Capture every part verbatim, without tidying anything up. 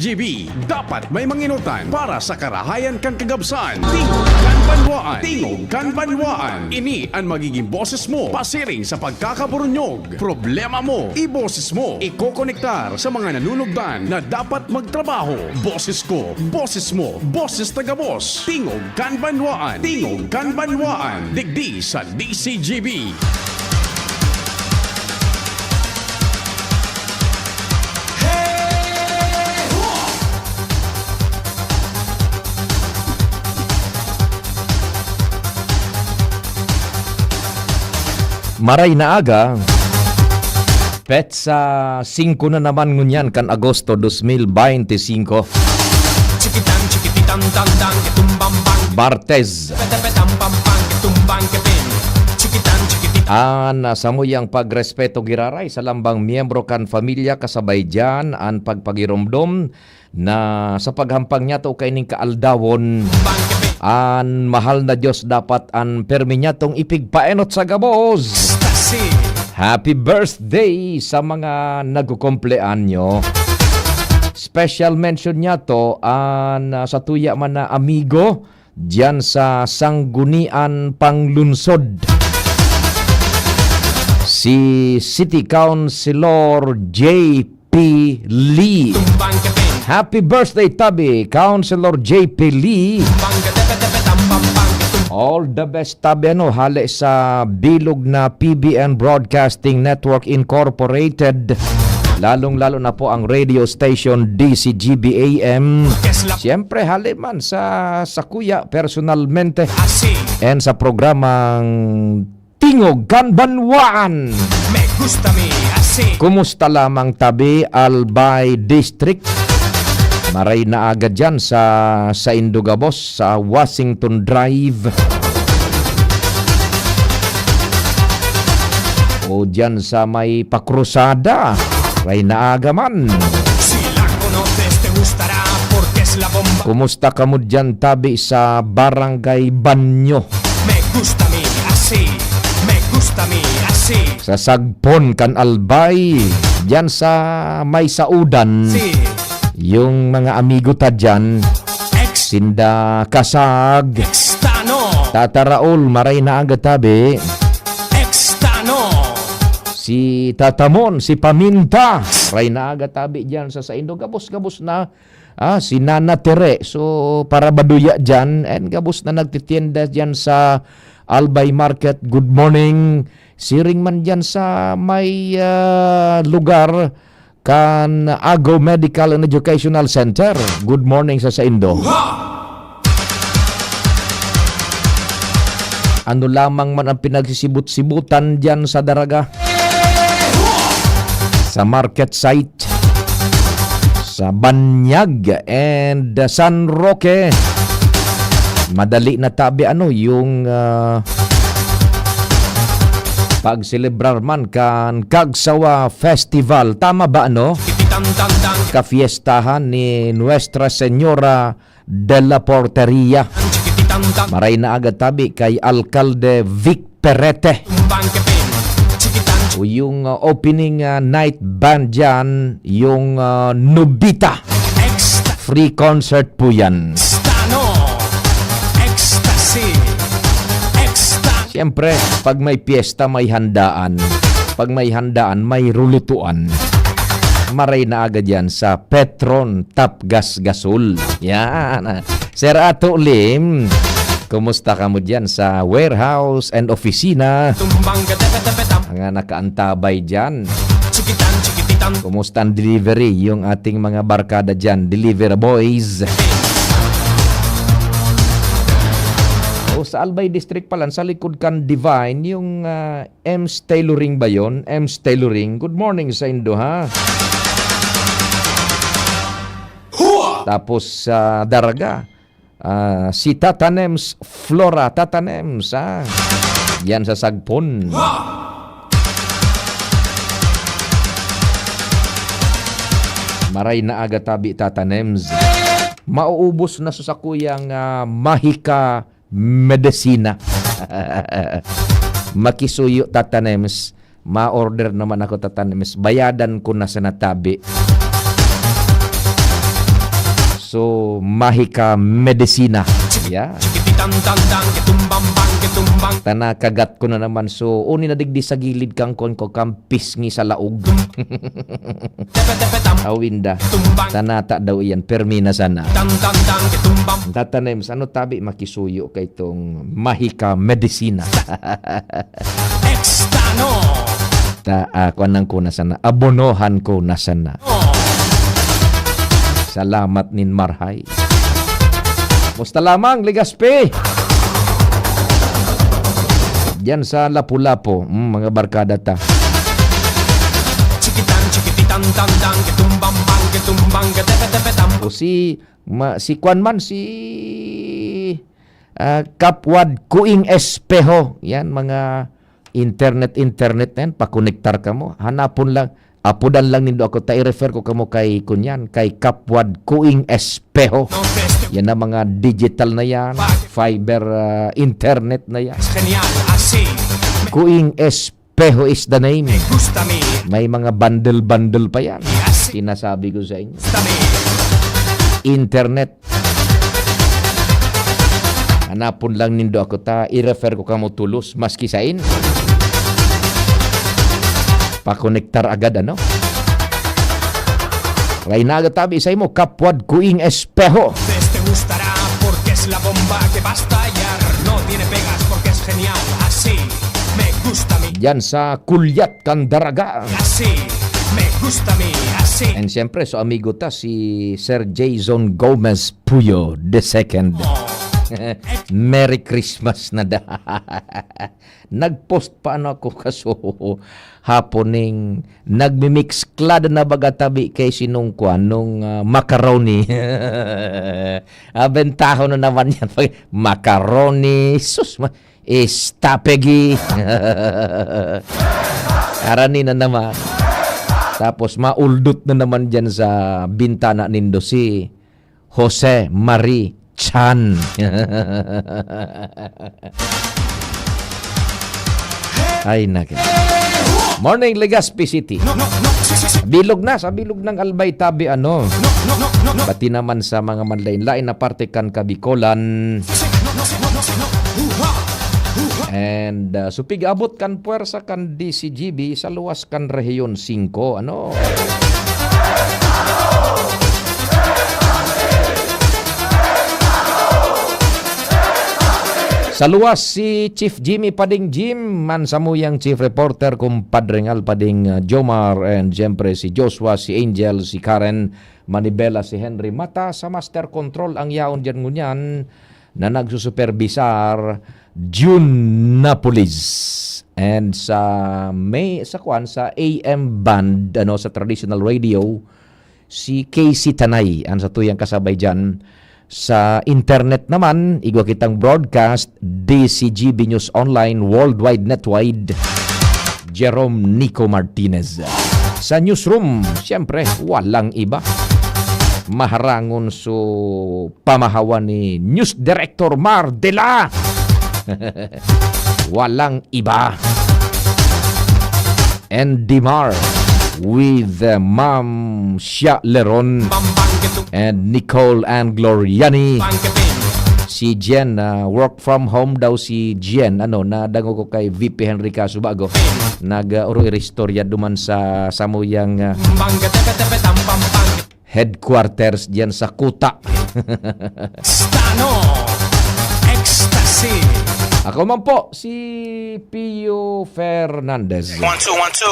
G B, dapat may manginutan para sa karahayan kan kagabsan. Tingog kan Banwaan. Tingog kan Banwaan. Ini an magiging boses mo pasiring sa pagkakaburunyog. Problema mo, iboses mo. Ikokonektar sa mga nanunugdan na dapat magtrabaho. Boses ko, boses mo, boses ta gabos. Tingog kan Banwaan. Tingog kan Banwaan. Digdi sa D C G B. Maray na aga, petsa singko na naman ngunyan kan Agosto dos mil beinti singko. Chikitan, chikititan, tan, tan, kitumbang, bang. Bartes. Pete, petang, pam, pang, kitumbang, kepin. Chikitan, chikititan. An, ah, samuyang pagrespeto giraray sa lambang miyembro kan pamilya, kasabay diyan an pagpagiromdom na sa paghampang niyato kaining kaaldawon, an mahal na Dios dapat an permi niyatong ipigpaenot sa gabos. Happy birthday sa mga nagkukumpleanyo. Special mention niyato an, ah, satuya man na amigo diyan sa Sangguniang Panglunsod, si City Councilor J P Lee. Happy birthday, tabi, Councilor J P Lee. All the best, tabi, ano, hale sa bilog na P B N Broadcasting Network Incorporated. Lalong-lalo na po ang radio station D C G B A M. Siyempre, hale man sa, sa kuya, personalmente. And sa programang Tingog kan Banwaan. Me gusta mi así. Kumusta lamang tabi, Albay District? Maray na aga dyan sa, sa Indogabos, sa Washington Drive. O dyan sa may Pakrusada, maray na aga man. Si la conoces, te gustará, porque es la bomba. Kumusta kamo dyan, tabi, sa Barangay Banyo? Me gusta mi así, me gusta mi así. Sa Sagpon kan Albay, diyan sa may Saudan, si yung mga amigo ta diyan, ex, sinda Kasag, ex Tano. Tata Raul, maray na aga tabi. Ex Tano. Si Tatamon, si Paminta, maray na aga tabi diyan sa saindo. Gabos-gabos na Ah, si Nana Tere. So, para baduya dyan, and gabos na nagtitienda dyan sa Albay Market. Good morning. Siring man dyan sa may, ah, lugar kan Ago Medical and Educational Center. Good morning sa saindo. Ano lamang man ang pinagsisibot-sibutan dyan sa Daraga? Sa market site, sa Banyag and San Roque. Madali na tabi, ano, yung, ah, pagselebrar man kan Kagsawa Festival. Tama ba, ano? Kafiestahan ni Nuestra Señora de la Porteria. Maray na aga tabi kay Alkalde Vic Perete. O yung, uh, opening, uh, night band dyan, yung, uh, Nobita. Free concert po yan. Siyempre, pag may piyesta, may handaan. Pag may handaan, may rulutuan. Maray na aga dyan sa Petron Tapgas Gasol. Yan. Sir Ato Lim, kumusta kamo dyan sa warehouse and opisina? Mga nakaantabay dyan. Kumusta ang delivery? Yung ating mga barkada dyan, delivery boys. O, sa Albay District pala, sa likod kan Divine, yung, ah, M's Tailoring ba yun? M's Tailoring. Good morning sa indo, ha? Tapos sa Daraga, ah, si Tata Nems Flora. Tata Nems, ah. Yan sa Sagpon. Maray na aga tabi, Tata Nems. Mauubos na sa sakuyang, ah, Mahika medisina. Makisuyo, Tata Nems. Ma-order naman ako, Tata Nems. Bayadan ko na sa natabi. So, Mahika Medicina. Yeah. Tana kagat ko na naman. So, uni na digdi sa gilid kang kon ko kang pisngi sa laog. Awinda. Tanata daw iyan. Permi na sana. Tatanim, sa ano tabi makisuyo kay itong Mahika Medicina? Extano. Ta, ah, kuan lang ko na sana. Abonohan ko na sana. Salamat nin marhay. Musta lamang, Legazpi? Diyan sa Lapu-Lapu, mm, mga barkada ta. Chikitan, chikititan, tan, tan, kitumbang, bang, kitumbang, gatepe, tepe, tam. O si, ma-, si kwan man, si, ah, Kapwad Kuing Espeho. Yan, mga internet, internet na yan, pakonektar kamo. Hanapon lang, apodan lang nindo ako, ta i-refer ko kamo kay, kunyan, kay Kapwad Kuing Espeho. Yan ang mga digital na yan, fiber, ah, internet na yan. Genial, así. Kuing Espeho is the name. Me gusta mi. May mga bundle-bundle pa yan. Así. Sinasabi ko sa inyo. Gusta mi. Internet. Hanapon lang nindo ako ta i-refer ko kamo tulos, maski sain. Pakonektar agad, ano? Kaya inagatabi sa imo, Kapwad Kuing Espeho. Pues te gustará porque es la bomba que va a estallar. No tiene pegas porque es genial. Así me gusta mi. Diyan sa Kulyat, Candaraga. Así me gusta mi. Así. And siyempre, so amigo ta, si Sir Jason Gomez Puyo the second. Oh. Merry Christmas na da. Nag-post pa ano ako kaso hapon ning nagmi-mix klad na baga tabi kay sinong kwan nung, ah, macaroni. Abentaho na naman yan. Pag macaroni, sus, ma-, estapegi. Arani na naman. Tapos mauldot na naman dyan sa bintana nindo si Jose Marie Chan. Ay, nake. Morning, Legazpi City. Bilog na, sa bilog ng Albay Tabi, ano. Pati naman sa mga manlain-lain na parte kan Kabikolan. And, uh, supig abot kan puwersa kan D C G B sa luwas kan Rehiyon singko, ano? Sa luwas, si Chief Jimmy Pading Jim, man samuyang chief reporter, kumpadre ngal Pading, uh, Jomar, and siyempre si Joshua, si Angel, si Karen Manibela, si Henry Mata, sa Master Control ang yaon diyan ngunyan. Na nagsusupervisar, June Napoles. And sa may, sa kwan, sa A M band, ano, sa traditional radio, si K C Tanay, ang satuyang kasabay dyan. Sa internet naman, igwa kitang broadcast, D C G B News Online, Worldwide Netwide, Jerome Nico Martinez. Sa newsroom, siyempre, walang iba. Maharangon su pamahawan ni News Director Mar de la. Walang iba. And Dimar with, uh, Ma'am Shia Leron and Nicole and Gloriani. Si Jen, uh, work from home daw si Jen. Ano, nadangog ko kay V P Henry Casubago. Nag, uh, uro-iri istorya duman sa samuyang, uh, headquarters diyan sa Kuta. Stano, Ecstasy. Ako man po, si Pio Fernandez. One, two, one, two.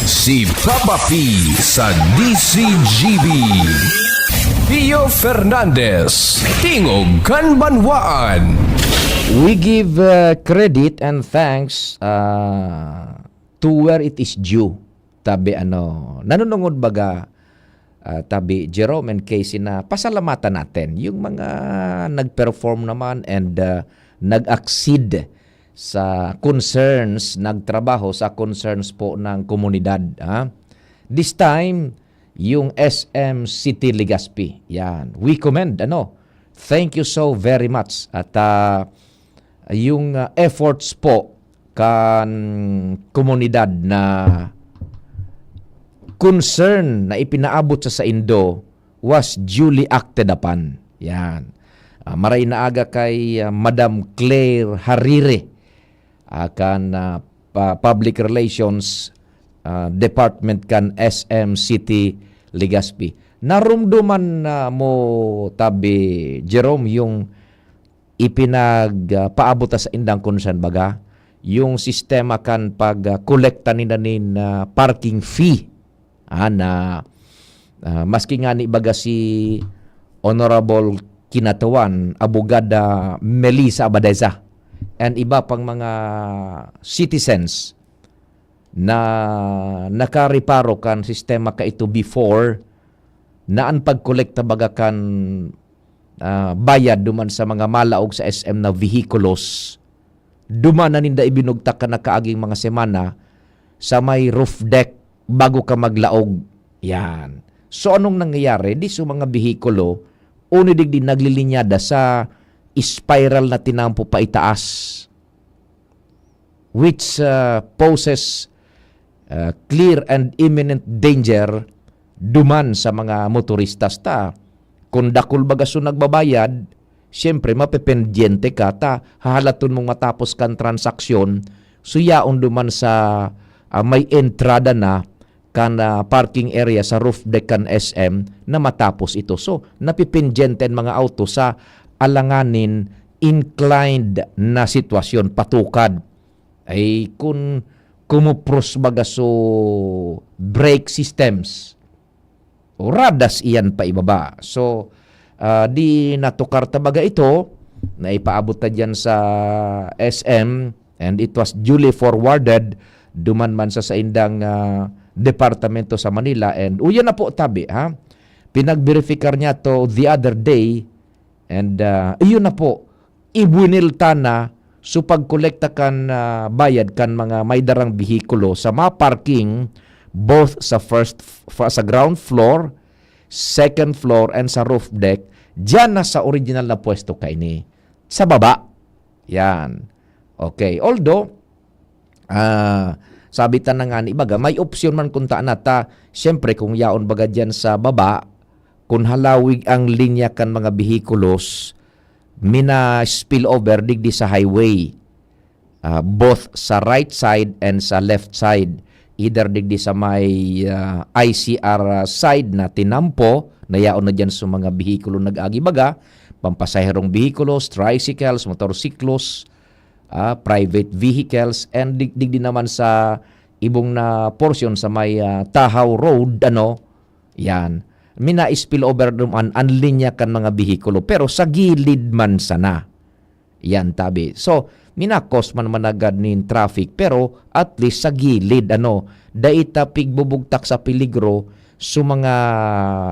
Si Papa P sa D C G B. Pio Fernandez, Tingog kan Banwaan. We give, uh, credit and thanks, uh, to where it is due. Tabi, ano, nanunungod baga, ah, tabi, Jerome and Casey, na pasalamatan natin yung mga nag-perform naman and, ah, nag-accede sa concerns, nagtrabaho sa concerns po ng komunidad, ha? This time, yung S M City Legazpi. Yan. We commend, ano? Thank you so very much. At, ah, yung, ah, efforts po kan komunidad na concern na ipinaabot sa saindo, was duly acted upon. Yan. Ah, maray na aga kay, ah, Madam Claire Harire, ah, kan, ah, pa-, Public Relations, ah, Department kan S M City Legazpi. Narumduman na mo, tabi, Jerome, yung ipinag, ah, paabot ta sa indang concern, baga, yung sistema kan pag, ah, kolekta ninda nin, ah, parking fee. Ah, na, ah, maski ngani baga si Honorable Kinatuan, Abogada Melissa Abadesa, and iba pang mga citizens na nakareparo kan sistema kaito before, na an pagkolekta baga kan, ah, bayad duman sa mga malaog sa S M na vehikulos, duman na ninda ibinugtak kan nakaaging mga semana sa may roof deck bago ka maglaog. Yan. So, anong nangyayari? Di so mga behikulo, uni digdi naglilinyada sa spiral na tinampo paitaas, which, ah, poses, ah, clear and imminent danger duman sa mga motoristas ta. Kung dakul baga so nagbabayad, siyempre, mapependyente ka ta, hahalaton mong matapos kan transaksyon, so yaon duman sa, ah, may entrada na kan, ah, parking area sa roof deck kan S M na matapos ito. So, napipendyente an mga auto sa alanganin inclined na sitwasyon, patukad. Ay, kun kumupros baga so brake systems, o radas iyan paibaba. So, ah, di natukar ta baga ito, na ipaabot ta diyan sa S M, and it was duly forwarded duman man sa saindang, ah, departamento sa Manila. And uyan na po, tabi, ha? Pinagberipikar niya to the other day, and, ah, iyon na po, ibwinil ta na so pagkolekta kan, ah, bayad kan mga may darang behikulo sa mga parking, both sa first f-, sa ground floor, second floor, and sa roof deck, diyan na sa original na pwesto kaini, sa baba. Yan. Okay. Although, ah, sabi ta na nga ni baga, may opsyon man kung taan ta, siyempre, kung yaon baga diyan sa baba, kung halawig ang linya kan mga behikulos, mina-spill over digdi sa highway, ah, both sa right side and sa left side, either digdi sa may, ah, I C R side na tinampo, na yaon na diyan sa mga behikulo nag-agi baga, pampasaherong behikulos, tricycles, motorsiklos, ah, private vehicles, and dig-, digdi naman sa ibong na portion sa may, ah, Tahaw Road, ano, yan. Mina-spill over naman an linya kan mga behikulo, pero sa gilid man sana. Yan, tabi. So, mina-cause man managad nin traffic, pero at least sa gilid, ano, dai ta pigbubugtak sa peligro so mga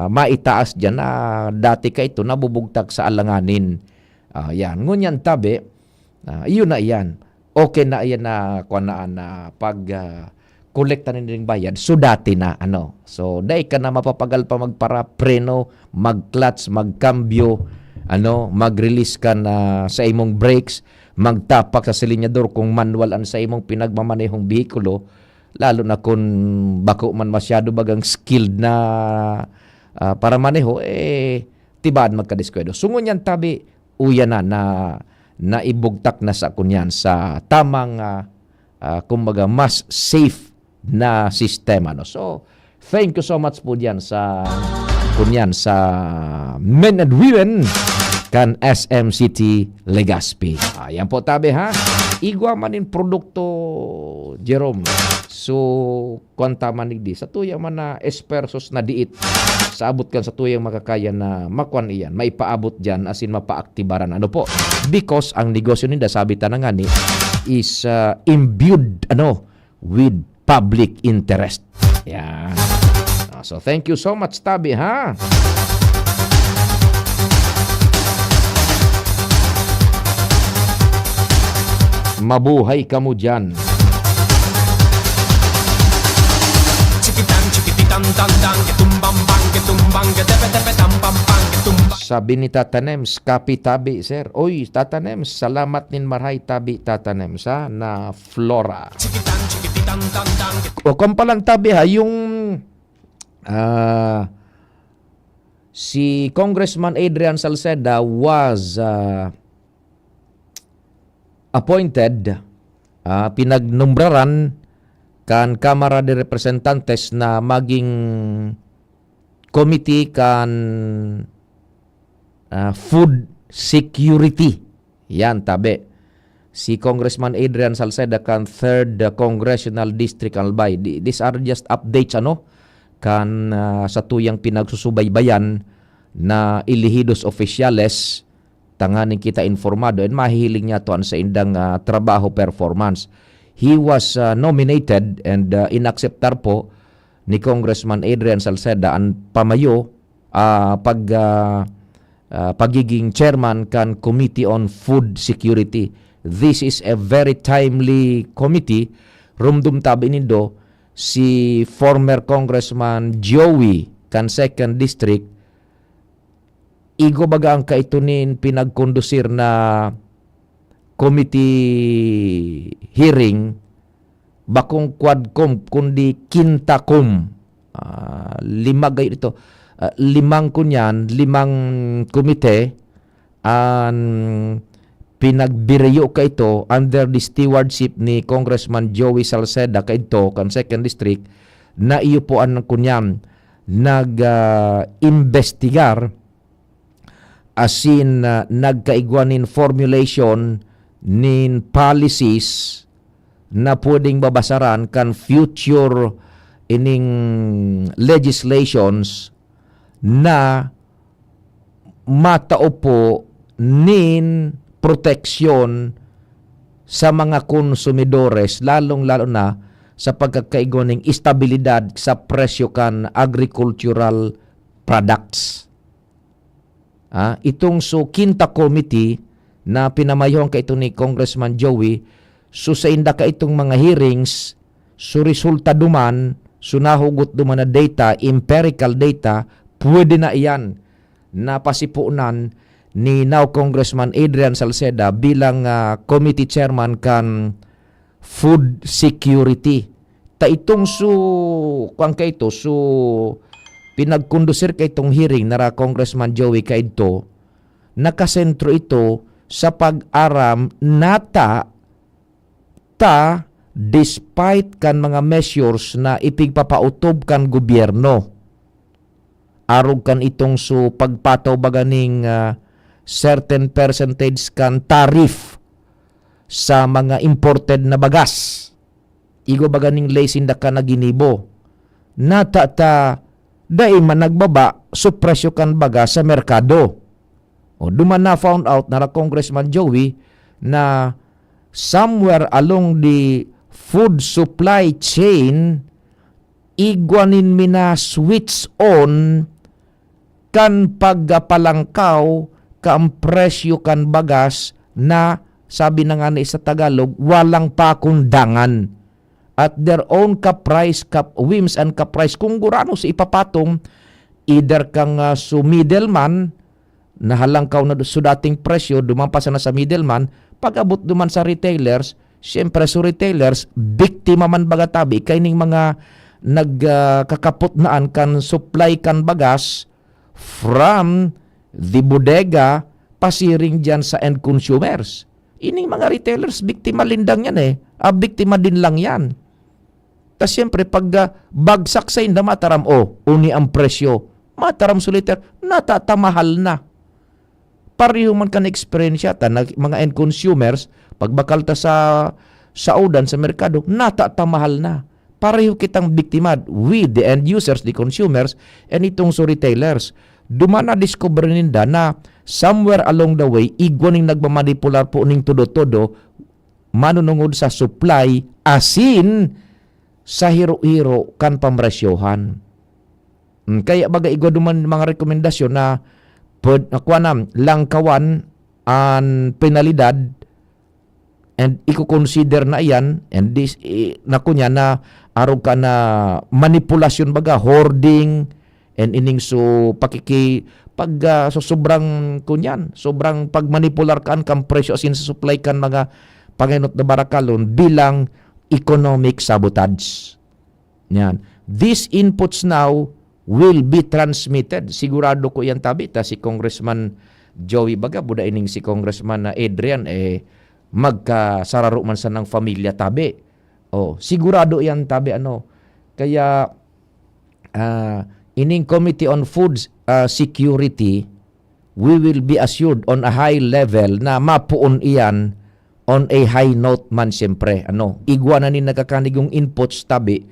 maitaas diyan na dati kaito nabubugtak sa alanganin. Ah, yan. Ngunyan, tabi, ah, iyon na iyan. Okay na iyan na, kuwan na, na pag, ah, kolekta nin bayad. So, dati na, ano. So, dai ka na mapapagal pa magparapreno, mag-clutch, magkambyo, ano, mag-release ka na sa imong brakes, magtapak sa silinyador kung manual an sa imong pinagmamanehong behikulo, lalo na kung bako man masyado bagang skilled na, ah, paramaneho, eh, tibaan magkadiskwento. So, ngunyan, tabi, uya na, na naibugtak na sa kunyan sa tamang, ah, ah, kumbaga, mas safe na sistema, no? So, thank you so much po diyan sa, kunyan sa men and women kan S M City Legazpi. Ayan po, tabi, ha? Igwa man in produkto, Jerome. So, kuwan ta man digdi, sa tuya man na espersos na diit, sa abot kan sa tuyang makakaya na makuan iyan, maipaabot diyan, asin mapaaktibaran. Ano po? Because ang negosyo ninda, sabi ta na nga ni, is, ah, imbued, ano, with public interest. Yan. Ah, so, thank you so much, tabi, ha? Mabuhay kamo diyan. Chikitan, chikititan, tan, tan, ketumbang, bang, ketumbang, ketepe, tepe, tam, pam, pang, ketumbang. Sabi ni Tata Nems, "Kapi tabi, sir." Oy, Tata Nems, salamat nin marhay tabi, Tata Nems, ha, na Flora. Chikitan, chikititan, tan, tan, ket- O, kung palang tabi, ha, yung, ah, Si Congressman Adrian Salceda was, ah, appointed, ah, pinagnombraran kan Kamara de Representantes na maging committee kan, ah, food security. Yan, tabi. Si Congressman Adrian Salceda kan third Congressional District, Albay. Di-, these are just updates, ano, kan, ah, satuyang pinagsusubaybayan na elehidos opisyales, tanganing kita informado and mahihiling niya to an saindang, ah, trabaho performance. He was, ah, nominated and, ah, inakseptar po ni Congressman Adrian Salceda an pamayo, ah, pag, ah, ah, pagiging chairman kan Committee on Food Security. This is a very timely committee. Rumdum tabi nindo, si former Congressman Joey kan second District, igwa baga an kaito nin pinagkondusir na committee hearing, bakong quadcom, kundi quintacom. Ah, lima gayo ito. Ah, limang kunyan, limang komite an pinagbirayo kaito under the stewardship ni Congressman Joey Salceda kaidto kan second District, na iyo po an kunyan nag, ah, imbestigar asin, ah, nagkaigwa nin formulation nin policies na pwedeng babasaran kan future ining legislations na matao po nin proteksyon sa mga konsumidores, lalong-lalo na sa pagkakaigwa ning estabilidad sa presyo kan agricultural products. Ah, itong so quinta committee na pinamayohan kaito ni Congressman Joey, so sainda kaitong mga hearings, so resulta duman, so nahugot duman na data, empirical data, pwede na iyan na pasiponan ni now Congressman Adrian Salceda bilang, ah, committee chairman kan food security. Ta itong su-, kuwan kaito, su-, pinagkondusir kaitong hearing nara Congressman Joey kaidto, nakasentro ito sa pag-aram nata ta despite kan mga measures na ipigpapautob kan gobyerno. Arog kan itong su-, pagpataw baga ning, ah, certain percentage kan tariff sa mga imported na bagas. Igwa baga ning ley sinda kan na ginibo. Nata ta dai man nagbaba so presyo kan bagas sa merkado. O, duman na found out nara Congressman Joey na somewhere along the food supply chain, igwa nin mina-switch on kan pagpalangkaw kan presyo kan bagas na, sabi na ngani sa Tagalog, walang pakundangan. At their own caprice, cap-, whims and caprice, kung gurano sa ipapatong, either kang, ah, su middleman, nahalangkaw na su dating presyo, duman pa sana sa middleman, pag-abot duman sa retailers, siyempre, su retailers, biktima man baga tabi kaining mga nag, ah, kakapot naan kan supply kan bagas from the bodega pasiring diyan sa end consumers. Ining mga retailers, biktima lindang yan eh. Ah, biktima din lang yan. Tas siyempre, pag, ah, bagsak sainda, mataram, oh, uni ang presyo. Mataram su liter, natatamahal na. Pareho man kan eksperyensya ta, nag-, mga end consumers, pagbakal ta sa, sa udan, sa merkado, natatamahal na. Pareho kitang biktima, we, the end users, the consumers, and itong su retailers. Duman na-discover ninda na somewhere along the way, igwa ning nagmamanipular po ning todo-todo, manunungod sa supply, asin sa hiro-hiro kan pamresyohan. Hmm, kaya baga igwa duman mga rekomendasyon na pwed-, na kuwan na, langkawan an penalidad and iko-consider na iyan, and this, i-, na kunya na arog ka na manipulasyon baga, hoarding, and ining so pakiki-, pag, ah, so sobrang kunyan, sobrang pagmanipular kan, kan presyo asin sa supply kan mga pangenot na barakalon bilang economic sabotage. Yan. These inputs now will be transmitted. Sigurado ko yan, tabi, ta si Congressman Joey baga, buda ining si Congressman na Adrian, eh, magkasararo man sanang pamilya, tabi. Oh, sigurado yan, tabi, ano. Kaya, ah, ining Committee on Food, ah, Security, we will be assured on a high level na mapoon iyan on a high note man, siyempre. Ano, igwa na nin nagkakanigong inputs, tabi,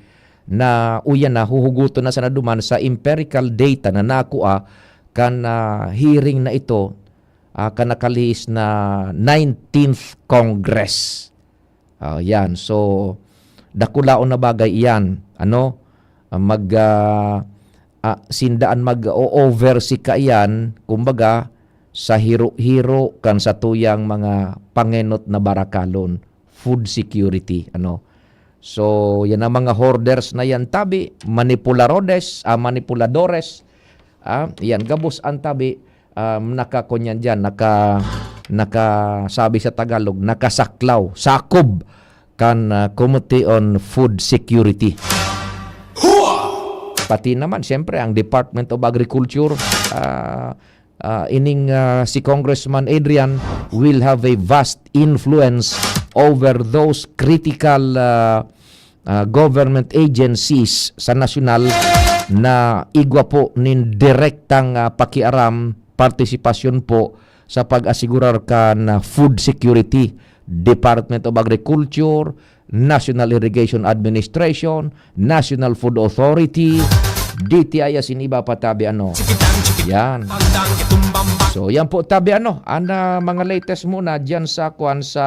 na uyan na, huhuguton na sana duman sa empirical data na nakua kan, ah, hearing na ito, ah, kan nakalihis na nineteenth Congress. Ah, yan. So, dakulaon na bagay iyan. Ano? Ah, mag, ah, ah, sindaan mag-o-over si kaiyan, kumbaga, sa hiro-hiro kan satuyang mga pangenot na barakalon, food security, ano. So, yan ang mga hoarders na yan, tabi, manipularodes, ah, manipuladores, ah, yan, gabos ang tabi, um, nakakunyan dyan, naka-, nakasabi sa Tagalog, nakasaklaw, sakob kan, ah, Committee on Food Security. Pati naman, siyempre, ang Department of Agriculture, ah, ah, ining, ah, si Congressman Adrian will have a vast influence over those critical, ah, ah, government agencies sa nasyonal na igwa po nin direktang, ah, pakiaram, partisipasyon po sa pag-asigurar kan, ah, food security, Department of Agriculture, National Irrigation Administration, National Food Authority, D T I, asin iba pa, tabi, ano. Yan. So, yan po, tabi, ano, ang, ah, mga latest muna dyan sa, kwan, sa,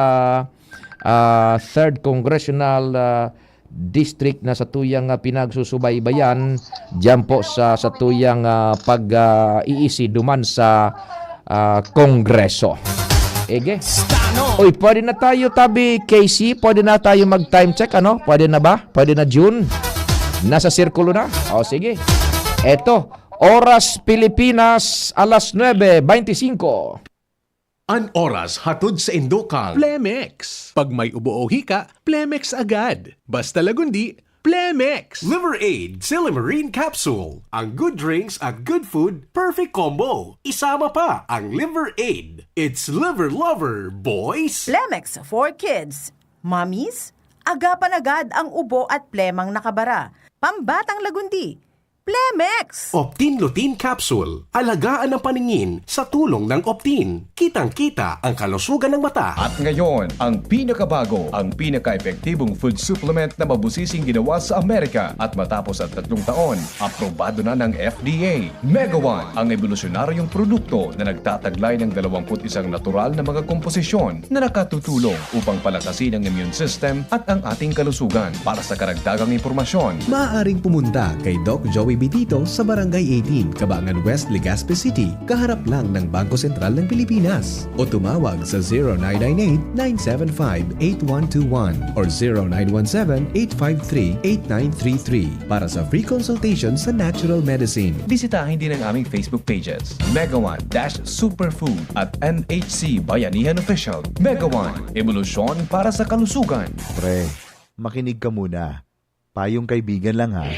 ah, Third Congressional, ah, District na satuyang, ah, pinagsusubaybayan dyan po sa satuyang, ah, pag, ah, iisi duman sa, ah, Kongreso. Ege. Uy, pwede na tayo, tabi, K C, pwede na tayo mag-time check, ano? Pwede na ba? Pwede na, Jun? Nasa sirkulo na? O, sige. Eto, oras Pilipinas, alas nuebe beintisinko. An oras hatod sa indo kan Plemex. Pag may ubo o hika, Plemex agad. Basta Lagundi, Plemex! Liver Aid Silymarin Capsule. Ang good drinks at good food, perfect combo. Isama pa ang Liver Aid. It's Liver Lover, boys! Plemex for kids. Mommies, agapan agad ang ubo at plemang nakabara. Pambatang Lagundi, Plemex! Optin Lutein Capsule. Alagaan ang paningin sa tulong ng Optin. Kitang-kita ang kalusugan ng mata. At ngayon, ang pinakabago, ang pinaka-epektibong food supplement na mabusising ginawa sa Amerika. At matapos ang tatlong taon, aprobado na ng F D A. Mega One, ang ebolusyonaryong produkto na nagtataglay ng dalawampu't isang natural na mga komposisyon na nakatutulong upang palakasin ang immune system at ang ating kalusugan. Para sa karagdagang impormasyon, maaaring pumunta kay Doc Joey Bitito sa Barangay eighteen, Cabangan West, Legazpi City, kaharap lang ng Bangko Sentral ng Pilipinas. O tumawag sa zero nine nine eight, nine seven five, eight one two one or zero nine one seven, eight five three, eight nine three three para sa free consultation sa natural medicine. Bisitahin din ang aming Facebook pages, Mega One dash Superfood at N H C Bayanihan Official. Mega One, ebolusyon para sa kalusugan. Pre, makinig ka muna. Payong kaibigan lang, ha.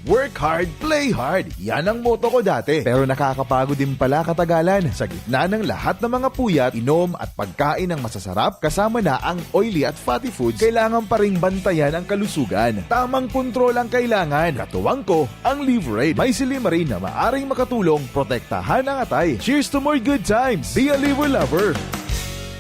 Work hard, play hard. Yan ang motto ko dati. Pero nakakapagod din pala katagalan. Sa gitna ng lahat ng mga puyat, inom at pagkain ng masasarap, kasama na ang oily at fatty foods, kailangan pa ring bantayan ang kalusugan. Tamang kontrol ang kailangan. Katuwang ko, ang Liverade. May silymarin na maaring makatulong protektahan ang atay. Cheers to more good times! Be a Liver Lover!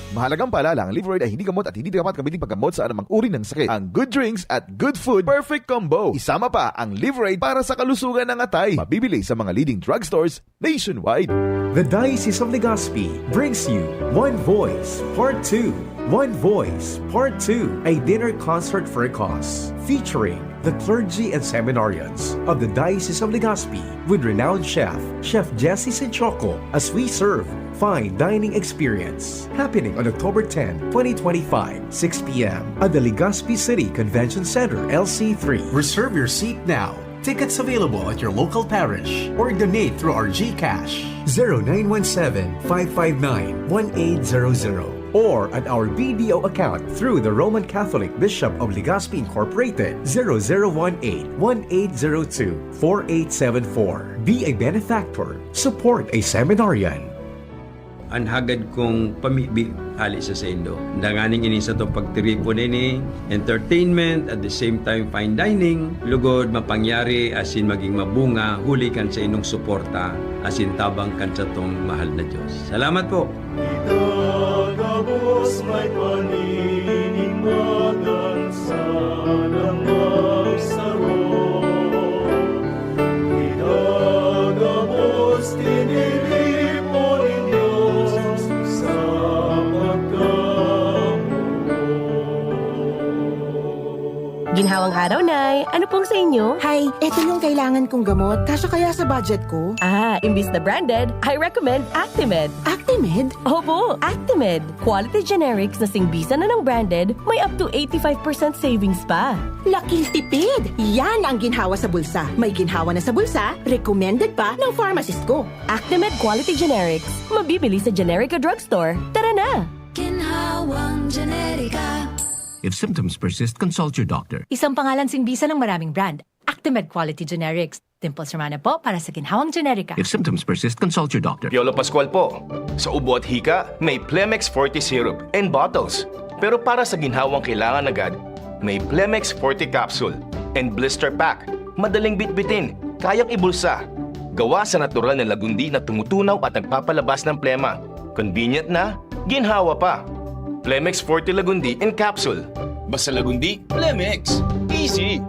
Mahalagang paalala, ang Liverade ay hindi gamot at hindi dapat gamitin paggamot sa anumang uri ng sakit. Ang good drinks at good food, perfect combo. Isama pa ang Liverade para sa kalusugan ng atay. Mabibili sa mga leading drugstores nationwide. The Diocese of Legazpi brings you One Voice Part two. One Voice Part two, a dinner concert for a cause, featuring the clergy and seminarians of the Diocese of Legazpi with renowned chef, Chef Jesse Sinchoco, as we serve fine dining experience. Happening on October ten, twenty twenty-five, six p m at the Legazpi City Convention Center, L C three. Reserve your seat now. Tickets available at your local parish or donate through our GCash. Zero nine one seven, five five nine, one eight zero zero or at our B D O account through the Roman Catholic Bishop of Legazpi Incorporated, zero zero one eight, one eight zero two, four eight seven four. Be a benefactor. Support a seminarian. An hagad kong pamibi hali sa saindo. Danganing ini sa tong pagtiripon ini, entertainment, at the same time fine dining, lugod mapangyari asin maging mabunga huli kan sa inyong suporta asin tabang kan satong mahal na Diyos. Salamat po! Itagabos may paninimagan sa damang saro. Itagabos tiniripo nin Diyos sa pagkamuot. Ginhawang araw, Nay. Ano pong sa inyo? Hay, eto yung kailangan kong gamot. Kasya kaya sa budget ko? Ah, imbis na branded, I recommend Actimed. Actimed? Opo, Actimed. Quality generics na singbisan na ng branded, may up to eighty-five percent savings pa. Laking tipid! Yan ang ginhawa sa bulsa. May ginhawa na sa bulsa, recommended pa ng pharmacist ko. Actimed Quality Generics. Mabibili sa Generica Drugstore. Tara na! Ginhawang Generica. If symptoms persist, consult your doctor. Isang pangalan singbisan ng maraming brand. Actimed Quality Generics. Dimples Romana po para sa Ginhawang Generica. If symptoms persist, consult your doctor. Piolo Pascual po. Sa ubo at hika, may Plemex Forte Syrup and bottles. Pero para sa ginhawang kailangan agad, may Plemex Forte Capsule and Blister Pack. Madaling bitbitin, kayang ibulsa. Gawa sa natural na lagundi na tumutunaw at nagpapalabas ng plema. Convenient na, ginhawa pa. Plemex Forte Lagundi in Capsule. Basta Lagundi, Plemex. Easy!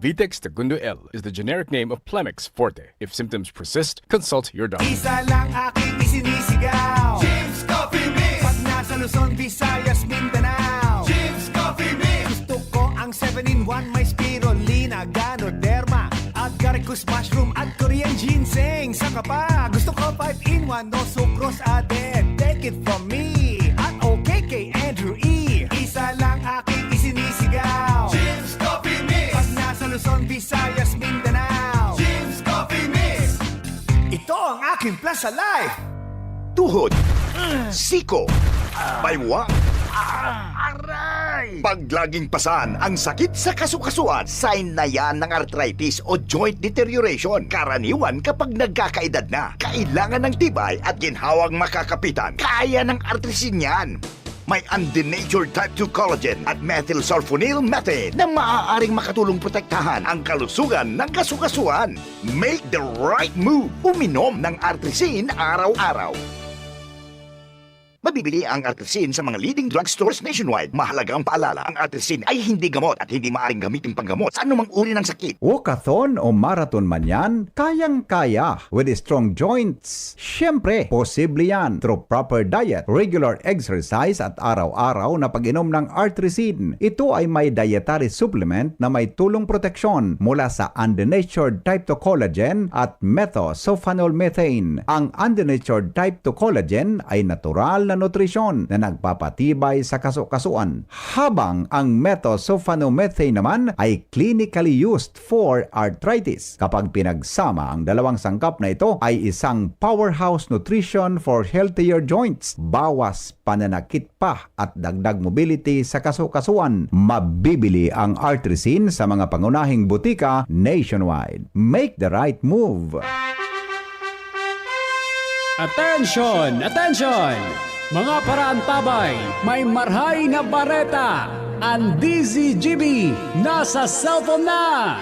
Vitex Segundo L is the generic name of Plemex Forte. If symptoms persist, consult your doctor. Isa lang aking isinisigaw. Jim's Coffee Mix. Pag nasa Luzon, Visayas, Mindanao. Jim's Coffee Mix. Gusto ko ang seven-in-one, may spirulina, ganoderma, agaricus mushroom at Korean ginseng. Saka pa, gusto ko five-in-one, no sucrose added. Take it from me at okay kay Andrew E. Isa lang aking isinisigaw. Jim's Coffee Mix. Pag nasa Luzon, Visayas, Mindanao. Jim's Coffee Mix. Ito ang aking plus sa life. Tuhod, siko, baywang. Aray! Pag laging pasan ang sakit sa kasukasuan, sign na yan ng arthritis o joint deterioration. Karaniwan kapag nagkakaedad na, kailangan ng tibay at ginhawang makakapitan. Kaya ng Artrisin yan. May undenatured type two collagen at methylsulfonyl methane na maaaring makatulong protektahan ang kalusugan ng kasukasuan. Make the right move. Uminom ng Artrisin araw-araw. Mabibili ang Artrisin sa mga leading drugstores nationwide. Mahalagang paalala, ang Artrisin ay hindi gamot at hindi maaaring gamitin panggamot sa anumang uri ng sakit. Walkathon o marathon man yan, kayang-kaya. With strong joints, siyempre, posible yan through proper diet, regular exercise at araw-araw na pag-inom ng Artrisin. Ito ay may dietary supplement na may tulong proteksyon mula sa undenatured type two collagen at methylsulfonyl methane. Ang undenatured type two collagen ay natural na nutrisyon na nagpapatibay sa kasukasuan, habang ang methylsulfonyl methane naman ay clinically used for arthritis. Kapag pinagsama, ang dalawang sangkap na ito ay isang powerhouse nutrition for healthier joints. Bawas pananakit pa at dagdag mobility sa kasukasuan. Mabibili ang Artrisin sa mga pangunahing butika nationwide. Make the right move! Attention! Attention! Mga paraantabay, may marhay na bareta! Ang D Z G B nasa cellphone na!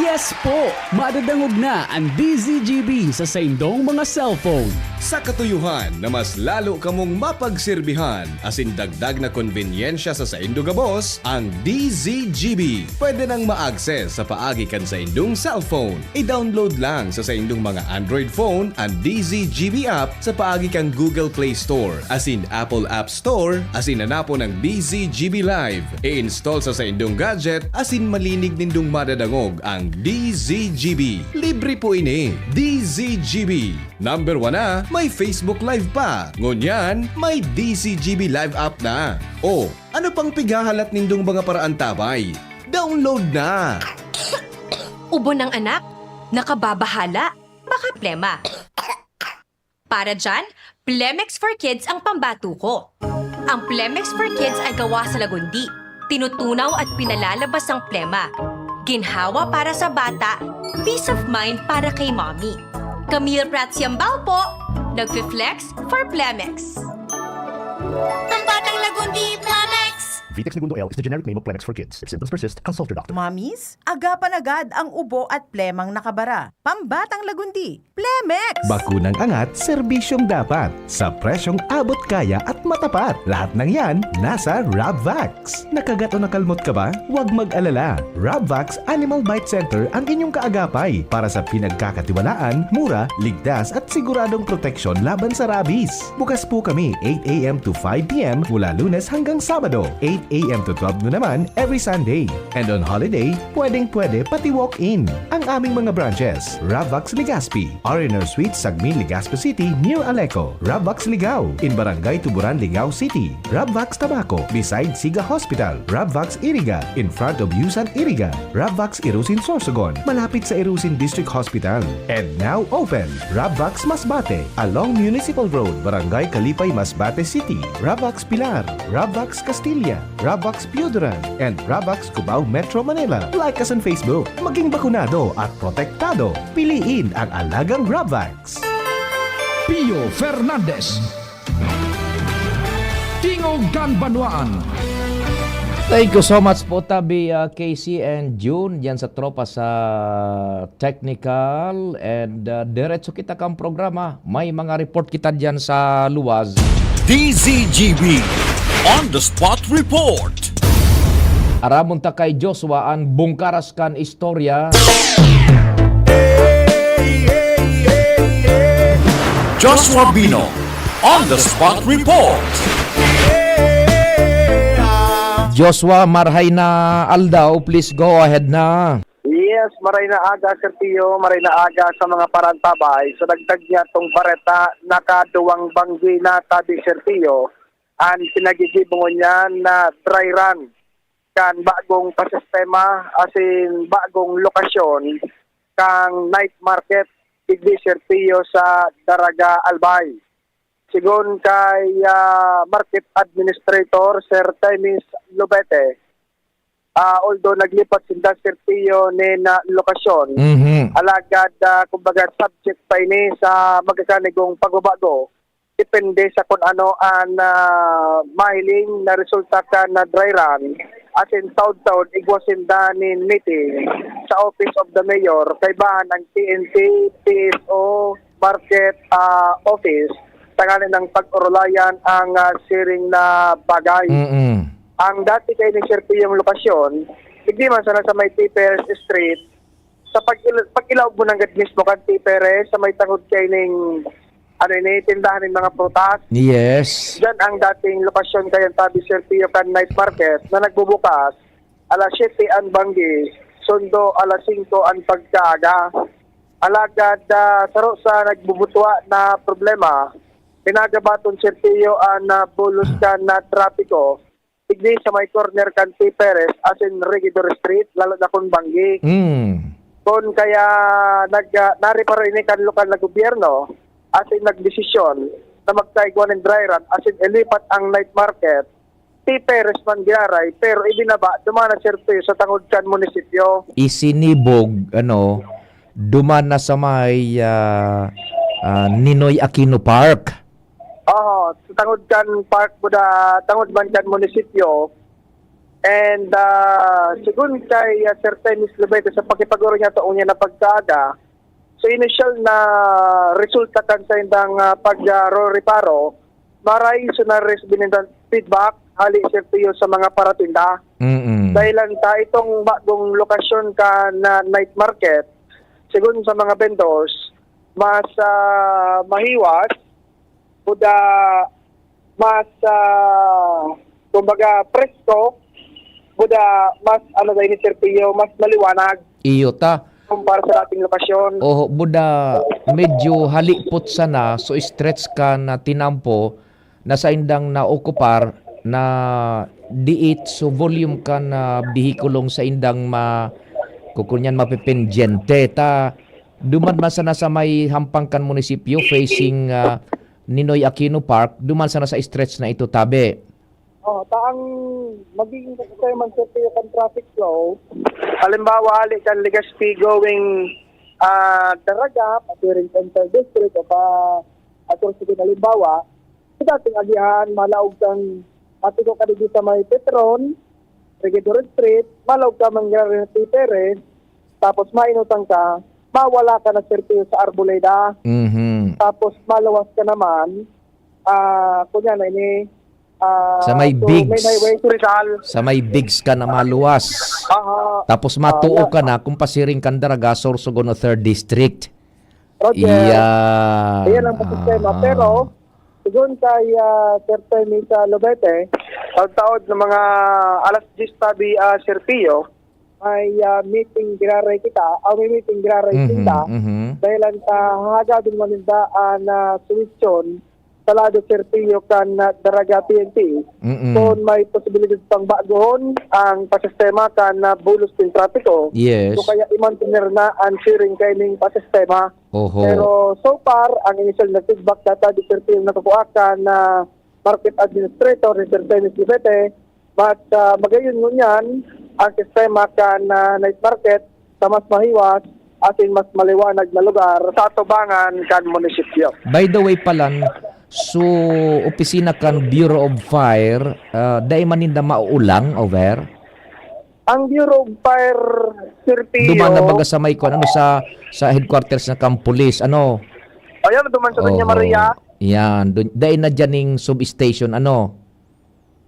Yes po! Madadangog na ang D Z G B sa saindong mga cellphone. Sa katuyuhan na mas lalo kamong mapagserbihan asin dagdag na konbenyensya sa saindo gabos, ang D Z G B pwede nang ma-access sa paagi kan saindong cellphone. I-download lang sa saindong mga Android phone an D Z G B app sa paagi kan Google Play Store asin Apple App Store asin hanapon ang D Z G B Live. I-install sa saindong gadget asin malinig nindong madadangog ang D Z G B. Libre po ini. D Z G B. Number one na, may Facebook Live pa. Ngunyan, may D Z G B Live app na. O, ano pang pighahalat nindong mga paraantabay? Download na! Ubo ng anak? Nakababahala? Baka plema. Para dyan, Plemex for Kids ang pambato ko. Ang Plemex for Kids ay gawa sa lagundi. Tinutunaw at pinalalabas ang plema. Ginhawa para sa bata, peace of mind para kay mommy. Camille Prats Yambao po, nagfi-flex for Plemex. Ang batang lagundi, Plemex! Vitex Negundo L is the generic name of Plemex for Kids. If symptoms persist, consult your doctor. Mommies, agapan agad ang ubo at plemang nakabara. Pambatang lagundi, Plemex! Bakunang angat, serbisyong dapat. Sa presyong abot kaya at matapat. Lahat ng yan, nasa Rabvax. Nakagat o nakalmot ka ba? Huwag mag-alala. Rabvax Animal Bite Center ang inyong kaagapay para sa pinagkakatiwalaan, mura, ligtas at siguradong proteksyon laban sa rabies. Bukas po kami eight a m to five p m mula Lunes hanggang Sabado, eight a m to twelve noon naman every Sunday. And on holiday, pwedeng-pwede pati walk-in. Ang aming mga branches, Rabvax Legazpi, R and R Suite, Sagmin, Legazpi City, near Aleco, Rabvax Ligao, in Barangay Tuburan, Ligao City, Rabvax Tabaco, beside Siga Hospital, Rabvax Iriga, in front of Yusan Iriga, Rabvax Irusin, Sorsogon, malapit sa Irusin District Hospital. And now open, Rabvax Masbate, along Municipal Road, Barangay Kalipay, Masbate City, Rabvax Pilar, Rabvax Castilla, Rabvax Pioduran, and Rabvax Cubao, Metro Manila. Like us on Facebook. Maging bakunado at protektado. Piliin ang alagang Rabvax. Pio Fernandez. Tingog kan Banwaan. Thank you so much po, Tabi, ah, Casey and June, diyan sa tropa sa technical. And, ah, diretso kita kang programa. May mga report kita diyan sa luwas. D Z G B On the Spot Report. Aramon ta kay Joshua an bungkaras kan istorya. Joshua Bino on the Spot Report. Joshua, marhay na aldaw, please go ahead na. Yes, maray na aga, Sir Pio, maray na aga sa mga parantabay. Sa dagdag niya tong bareta, nakaduwang banggi na tabi, Sir Pio, an pinagigibo niya na dry run kan bagong pasistema asin bagong lokasyon kan night market digdi, Sir Pio, sa Daraga, Albay. Sigon kay, ah, Market Administrator, Sir Temis Lubete, ah, although naglipat sinda, Sir Pio, nin, ah, lokasyon, Mhm. alagad, ah, kumbaga, subject pa ini sa magakanigong pagbabago. Depende sa kun ano an, ah, mahiling na resulta kan, ah, dry run, asin taod-taod igwa sinda nin meeting sa Office of the Mayor, kaibahan ang T N T, P S O, market, ah, office, tanganing pag-orolayan ang, ah, siring na bagay. Mm-mm. Ang dati kay ni Sir P yung lokasyon, hindi man sana sa may Tiperes Street, sa pag-il-, pag-ilaog mo nanggad mismo kan Tiperes, sa may tangod kay ning, ano ini, tindahan ng mga prutas. Yes. Diyan ang dating lokasyon kay ang tabi, Sir Pio, kan night market na nagbubukas alas siyete an banggi, sundo alas singko an pagkaaga. Alagad, ah, saro sa nagbubutwa na problema, pinagabaton, Sir Pio, an, ah, bulos kan na trapiko, digdi sa may corner kan Tiperes asin Regidor Street, lalo na kun banggi. Mm. Kun kaya nag-, ah, nareparo ini kan lokal na gobyerno asin nagdesisyon na magkaigwa nin dry run asin ilipat ang night market, Tiperes man giraray, pero ibinaba duman na, Sir Pio, sa tangod kan munisipyo. Isinibog, ano, duman na sa may, ah, ah, Ninoy Aquino Park. Oo, sa tangod kan park, buda, tangod man kan munisipyo. And, ah, sigun kay, ah, Sir Temis Lubete, sa pakipag-oro niya, taon niya na pagkaaga, sa inisyal na resulta kan saindang, ah, pag, ah, ro-, reparo, maray so na-receive nindang feedback hali, Sir Pio, sa mga paratinda. Mm-mm. Dahilan ta itong bagong lokasyon kan, ah, night market, sigun sa mga vendors, mas, ah, mahiwas, buda mas, ah, kumbaga, presko, buda mas, ano, dahil ni Sir Pio, mas maliwanag. Iyo ta. Kumpara sa dating lokasyon. Oho, buda medyo halipot sana, so stretch kan tinampo na saindang naokupar na diit, so volume kan, ah, behikulong saindang ma-, kukunyan mapependyente ta. Duman man sana sa may hampang kan munisipyo, facing, ah, Ninoy Aquino Park, duman sana sa stretch na ito, tabi. Oh, ta ang magiging kasabay man sa kan traffic flow, halimbawa, hali kan Legazpi going, ah, Daraga, pasiring kan third district o pa, ah, Sorsogon, halimbawa, sa dating agihan, malaog kang matiko ka digdi sa may Petron, Regidor Street, malaog ka mangyari sa Perez, tapos mainutan ka, mawala ka na, sirtiyo, sa Arboleda. Mhm. Tapos maluwas ka naman, ah, kunya na ini, ah, Sa may so, Bigs. May highway, Rizal. Sa may Bigs ka na maluwas. Aha. Tapos matuo Ah, yeah. ka na kung pasiring kan Daraga, Sorsogon o third District. Roger. Yan. Iyan ang sistema. Aha. Pero, sigon kay, ah, Sir Tony sa Lobete, taod-taod ng mga alas diyes tabi, ah, Sir Pio, may, ah, meeting giraray kita, ah, may meeting giraray Mhm, sinda. mhm. Dahil ang sa hagabin man ninda, ah, na solusyon sa lado, Sir Pio, kan, ah, Daraga P N P. Mm-mm. Kung may posibilidad pang baguhon ang pasistema kan, ah, bulos nin trapiko. Yes. So, kaya i-mantener na ang sharing kaining pasistema. Oho. Pero so far, ang initial na feedback data di Sir Phil nakukuha kan, ah, market administrator ni Sir Dennis Libete, mas, ah, magayon ngunyan ang sistema kan, ah, night market sa mas mahiwas asin mas maliwanag na lugar sa atubangan kan munisipyo. By the way, Palan, so opisina kan Bureau of Fire, ah, dai man ninda mauulang, over? Ang Bureau of Fire, Sir Pio. Duman na baga sa may kuan, ano, sa, sa headquarters na kan pulis, ano? Ayan, duman sa Doña Oo. Maria. Yan, dun, dai na dyan ning substation, ano?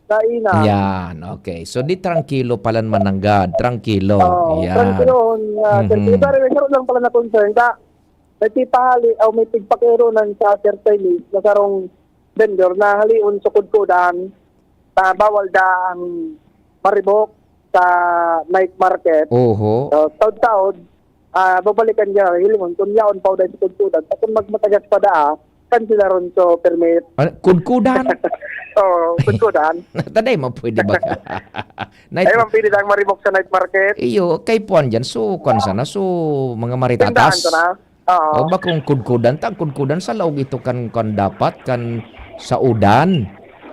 Dai na. Yan, okay. So, di trangkilo pala mananggad. Trangkilo. Oo, Yan. trangkilo, ah, Sir Pio. Mhm. Pero may saro lang pala na concern. Ka, may pipahali o may pigpakironan sa Sir Tony na sarong vendor na halion sa kudkudan na bawal daang maribok sa night market. Oho. So, taod-taod, ah, babalikan niya, hilingon, kung yaon pa o dahil sa kudkudan. At kung magmatagas pa daa, kansilaron so permit. Ano? Kudkudan? Oo, kudkudan. Taday mo, pwede ba? Night Ay, man, pwede lang maribok sa night market. Iyo, kay puan dyan. So, kwan sana. So, mga Tindahan maritatas. ko na. Oo. O, bakong kudkudan, tang kudkudan sa laog ito kan, kan dapat, kan sa udan.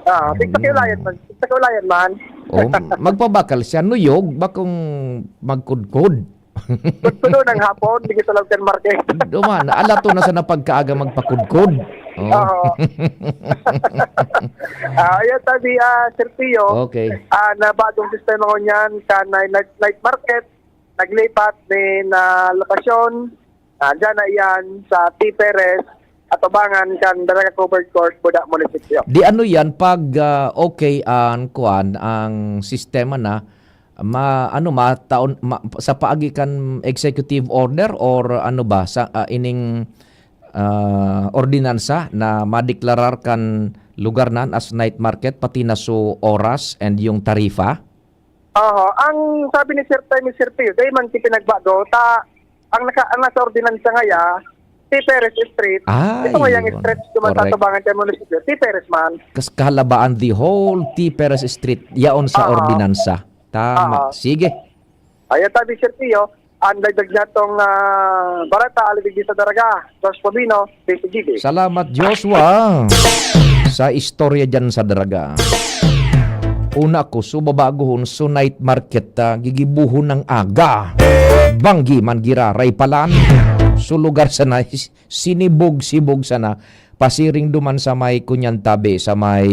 Ah, tigpakiulayan man. Tigpakiulayan man. O, magpabakal siya, nuyog, bakong magkudkod. Kudkudon ang hapon, di kita lang kan market. Duman, alato na sa napagkaaga magpakudkod. Oh. Oo. Ah, ayan, sabi, ah, Sir Pio, Okay. ah, na bagong sistema ngunyan sa night, night, night market, naglipat nin, ah, lokasyon, ah, dyan na iyan sa T. Perez, atubangan kan Daraga Covered Court, Buda Munisipyo. Di ano yan, pag, ah, okay ang, kuan, ang sistema na, ma-, ano, mataon, ma-, sa paagi kan executive order or ano ba, sa, ah, ining, ah, ordinansa na madeklarar kan lugar nan as night market, pati na so oras and yung tarifa? Aha, ang sabi ni Sir Tay, Mister Pio, dai man ki pinagbago, ta, ang naka-, ang nasa ordinansa ngaya, T. Perez Street. Ah, Ito ngayang yun. stretch naman sa Correct. tubangan kay munisipyo, T. Perez man. Kas kahalabaan, the whole T. Perez Street, yaon sa Aha. ordinansa. Tama. Aha. Sige. Ayan, tabi, Sir Pio, ang dagdag niya tong, ah, barata, alibig sa Daraga, Josh Pabino, D C G B. Salamat, Joshua, sa istorya dyan sa Daraga. Una ko, so babagohon, so night market, ah, gigibuhon ng aga. Banggi man giraray palan. So lugar sana, sinibog-sibog sana. Pasiring duman sa may kunyan tabi, sa may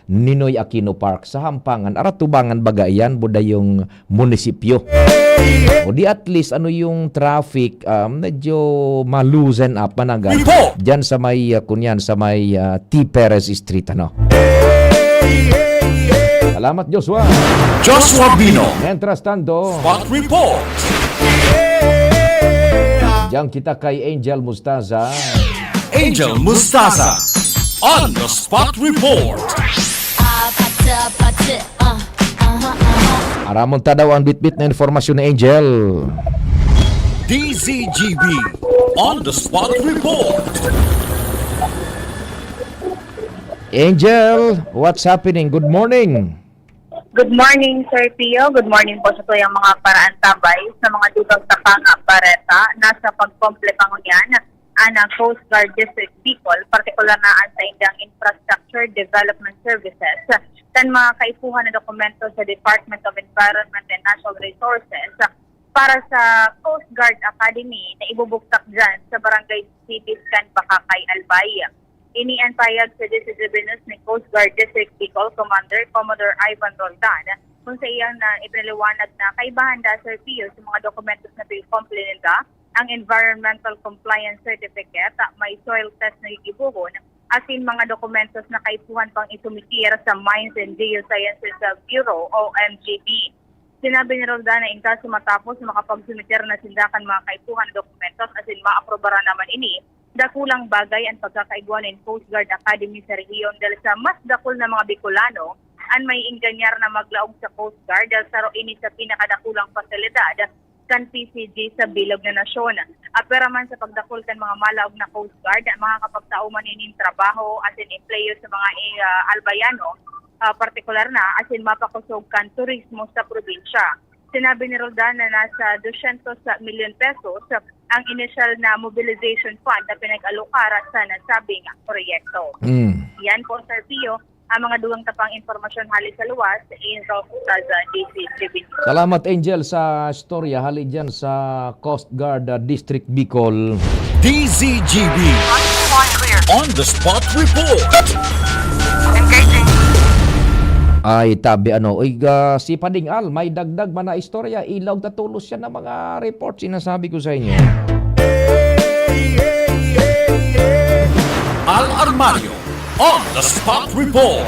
Ninoy Aquino Park, sa Hampangan. Aratubangan baga iyan, buda yung munisipyo. O di at least, ano yung traffic, ah, medyo ma-loosen up, managan. Report! Diyan sa may, ah, kunyan, sa may, ah, T. Perez Street, ano. Salamat, Joshua. Joshua Bino. Mientras tanto, Spot Report. Diyan kita kay Angel Mustaza. Angel Mustaza on the Spot Report. Aramon ta daw ang bitbit na informasyon ni Angel. D Z G B on the Spot Report. Angel, what's happening? Good morning. Good morning, Sir Pio. Good morning po sa tuyang mga paraantabay sa mga dugang tapang bareta. Nasa pagkomple pa ngunyan ang Coast Guard District Bicol, partikular na ang saindang Infrastructure Development Services, kan mga kaipuhan na dokumento sa Department of Environment and Natural Resources para sa Coast Guard Academy na ibubugtak dyan sa Barangay Sibis kan Bacacay, Albay. Ini an pahayag sa D C G B News ni Coast Guard District Bicol Commander Commodore Ivan Roldan, kung sa iyang na ipinaliwanag na kaibahan da, Sir Pio, sa mga dokumentos na pigkomple ninda, ang Environmental Compliance Certificate, may soil test na gigibohon, asin mga dokumentos na kaipuhan pang isumitir sa Mines and Geosciences Bureau o M G B. Sinabi ni Roldan na in kaso matapos makapagsumiter na sinda kan mga kaipuhan na dokumentos asin maaprobaran naman ini, dakulang bagay an pagkakaigwa nin Coast Guard Academy sa rehiyon dahil sa mas dakul na mga Bicolano an may ingganyar na maglaog sa Coast Guard dahil saro ini sa pinakadakulang pasilidad kan P C G sa bilog na nasyon. Apwera man sa pagdakul kan mga malaog na Coast Guard, makakapagtao man nin trabaho asin empleyo sa mga, ah, Albayano, ah, partikular na, asin mapakosog kan turismo sa probinsya. Sinabi ni Roldan na nasa dosyentos milyon pesos ang inisyal na mobilization fund na pinag-alokar sa nasabing proyekto. Mm. Yan po, Sir Pio, ang mga dugang tapang impormasyon hali sa luwas, Angel Roque sa D C G B. Salamat, Angel, sa istorya hali dyan sa Coast Guard, ah, District Bicol. D Z G B. On the spot report. Engaging. Ay, tabi ano. Uy, ah, si Pading Al, may dagdag man na istorya. Ilaog ta tolos siya ng mga report, sinasabi ko sa inyo. Al Armario on the spot report.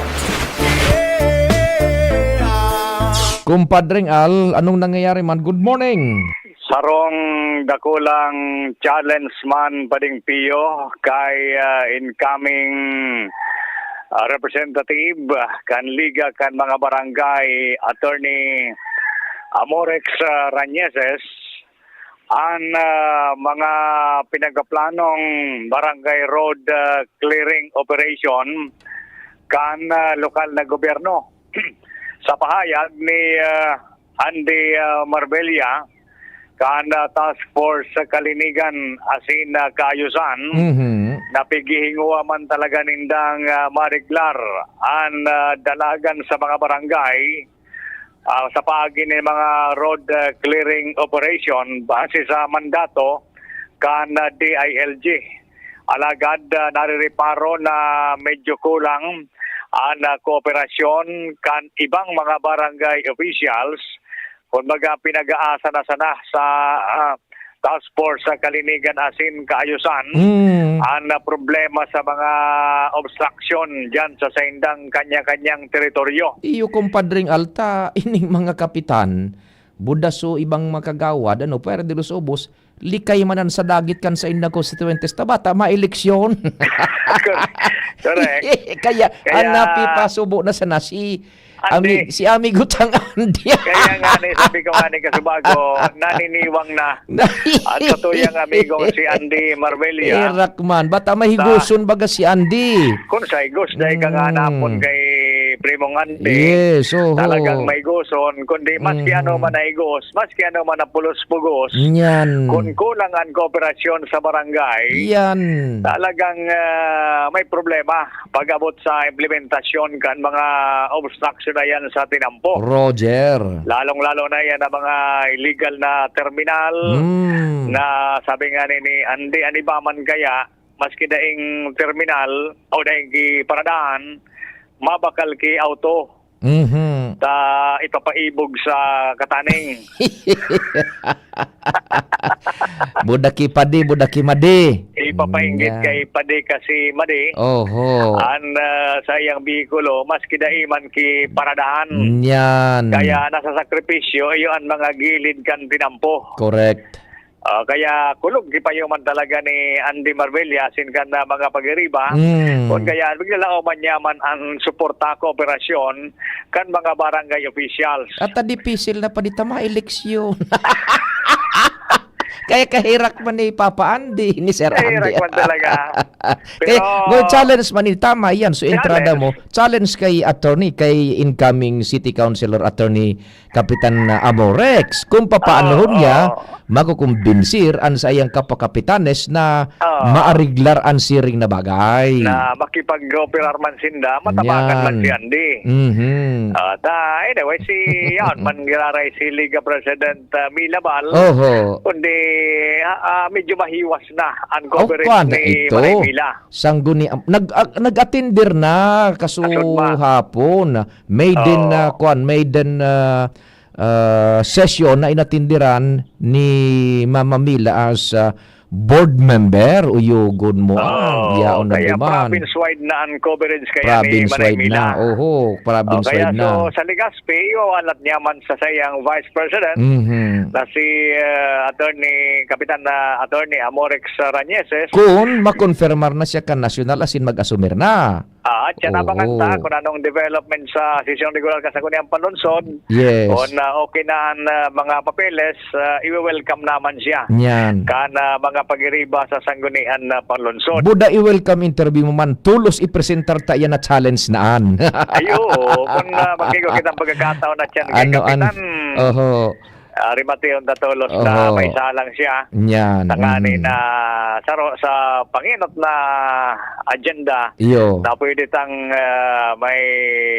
Kumpadring Al, anong nangyayari man? Good morning. Sarong dakulang challenge man, Pading Pio, kay, ah, incoming, ah, representative, ah, kan Liga kan mga Barangay, Attorney Amorex, ah, Rañeses, an, ah, mga pinagplanong barangay road, ah, clearing operation kan, ah, lokal na gobyerno. Sa pahayag ni, ah, Andy, ah, Marbella, kan, ah, Task Force sa Kalinigan asin, ah, Kaayusan, Mhm. na pighihingowa man talaga nindang, ah, mareglar an, ah, dalagan sa mga barangay, ah, sa paagi ni mga road, ah, clearing operation base sa mandato kan, ah, D I L G. Alagad, ah, narireparo na medyo kulang an, ah, kooperasyon kan ibang mga barangay officials. Kumbaga, pinag-aasa na sana sa, ah, Task Force sa Kalinigan asin Kaayusan Mm. an, ah, problema sa mga obstruction diyan sa saindang kanya-kanyang teritoryo. Iyo, kumpadring Alta, ining mga kapitan, budas o ibang makagawad, ano, pwede los ubos, likay man an sa dagit kan saindang konstituyentes ta bata maeleksyon. Correct. Kaya, Kaya, an napipasubo na sana si Andy. Ami-, si Amigo tang Andy. Kaya nga ni, sabi ko nga ni kasubago, naniniwang na. Na- At sa tuyang amigong si Andy Marbella. Erak man. Bata mahigoson baga si Andy. Kung sa higos, dahil ka nga Mm. napon kay Primong Andy. Yes, oho. Talagang mahigoson. Kundi maski Mhm. ano man na higos, maski ano man na pulos-pugos. Yan. Kung kulang ang kooperasyon sa barangay, Yan. talagang, ah, may problema pag-abot sa implementasyon kan mga obstruction na yan sa tinampo. Roger. Lalong-lalo na yan ang mga illegal na terminal Mm. na sabi nga ni, ni Andy, an iba man kaya, maski daing terminal o daing ki paradahan, mabakal ki auto Mhm. ta ipapaibog sa kataning. Buda ki padi, buda ki madi. Ipapainggit Yan. kay padi kasi madi. Oho. An, ah, sa iyang behikulo, maski dai man ki paradahan. Yan. Kaya nasa sakripisyo, iyo an mga gilid kan tinampo. Correct. Ah, kaya kulog ki payo man talaga ni Andy Marbella asin kan, ah, mga pag-iriba. Mm. Kun kaya, bigla lang man niya man ang suporta, kooperasyon kan mga barangay officials. At, ah, dipisil na pa dita maeleksyon. Kaya kahirak man ni Papa Andy, ni Sir Andy. Kahirak man talaga. Kaya, Pero, no, challenge man ni, tama yan. So, entrada Challenge. mo, challenge kay attorney, kay incoming city councilor attorney Kapitan, ah, Amorex. Kung papaanohon Oo, niya, oo. makukumbinsir an saiyang kapwa kapitanes na Oo. maariglar an siring na bagay. Na makipag-operar man sinda, matabangan man Yan. si Andy. Mhm. Ah, ta, anyway, si, yan, man giraray si Liga President, ah, Milabal. Oho. Kundi, ah, ah, medyo mahiwas na ang Oh, coverage kwan na ni ito. Manay Mila. Sangguni-, nag-, ah, nag-attender na kaso Kasunod ba? hapon. Maiden Oo. na, kwan, maiden, ah, ah, session na inatindiran ni Mama Mila as, ah, board member. Uyugon mo, ah, Oo, yaon na kaya duman. province-wide na ang coverage kaya ni Province-wide Manay Mila. na. Oho, O, province-wide kaya na. so, sa Legazpi, iwawalat niya man sa sayang vice president Mhm. na si, ah, Attorney, Kapitan na Attorney Amorex Rañeses. Kung makonfirmar na siya kan nasyonal, asin mag-asumir na. Ah, at siya nabangan ta Oo. kung anong development sa sesyon regular kan Sangguniang Panlungsod. Yes. Kung, ah, okay na ang, ah, mga papeles, ah, iwe-welcome naman siya. Yan. Kan, ah, mga pagiriba sa Sangguniang, ah, Panlungsod. Buda i-welcome interview mo man, tulos ipresentar ta yan na challenge na an. Ay, oo. Kung, ah, magkigo kitang pagkakataon na siyan kay Ano an-, Kapitan, oho. ah, rimation ta tolos na Oho. may salang siya. Yan, Tangani mm. na sa ro-, sa panginot na agenda Iyo. na pwede tang, ah, may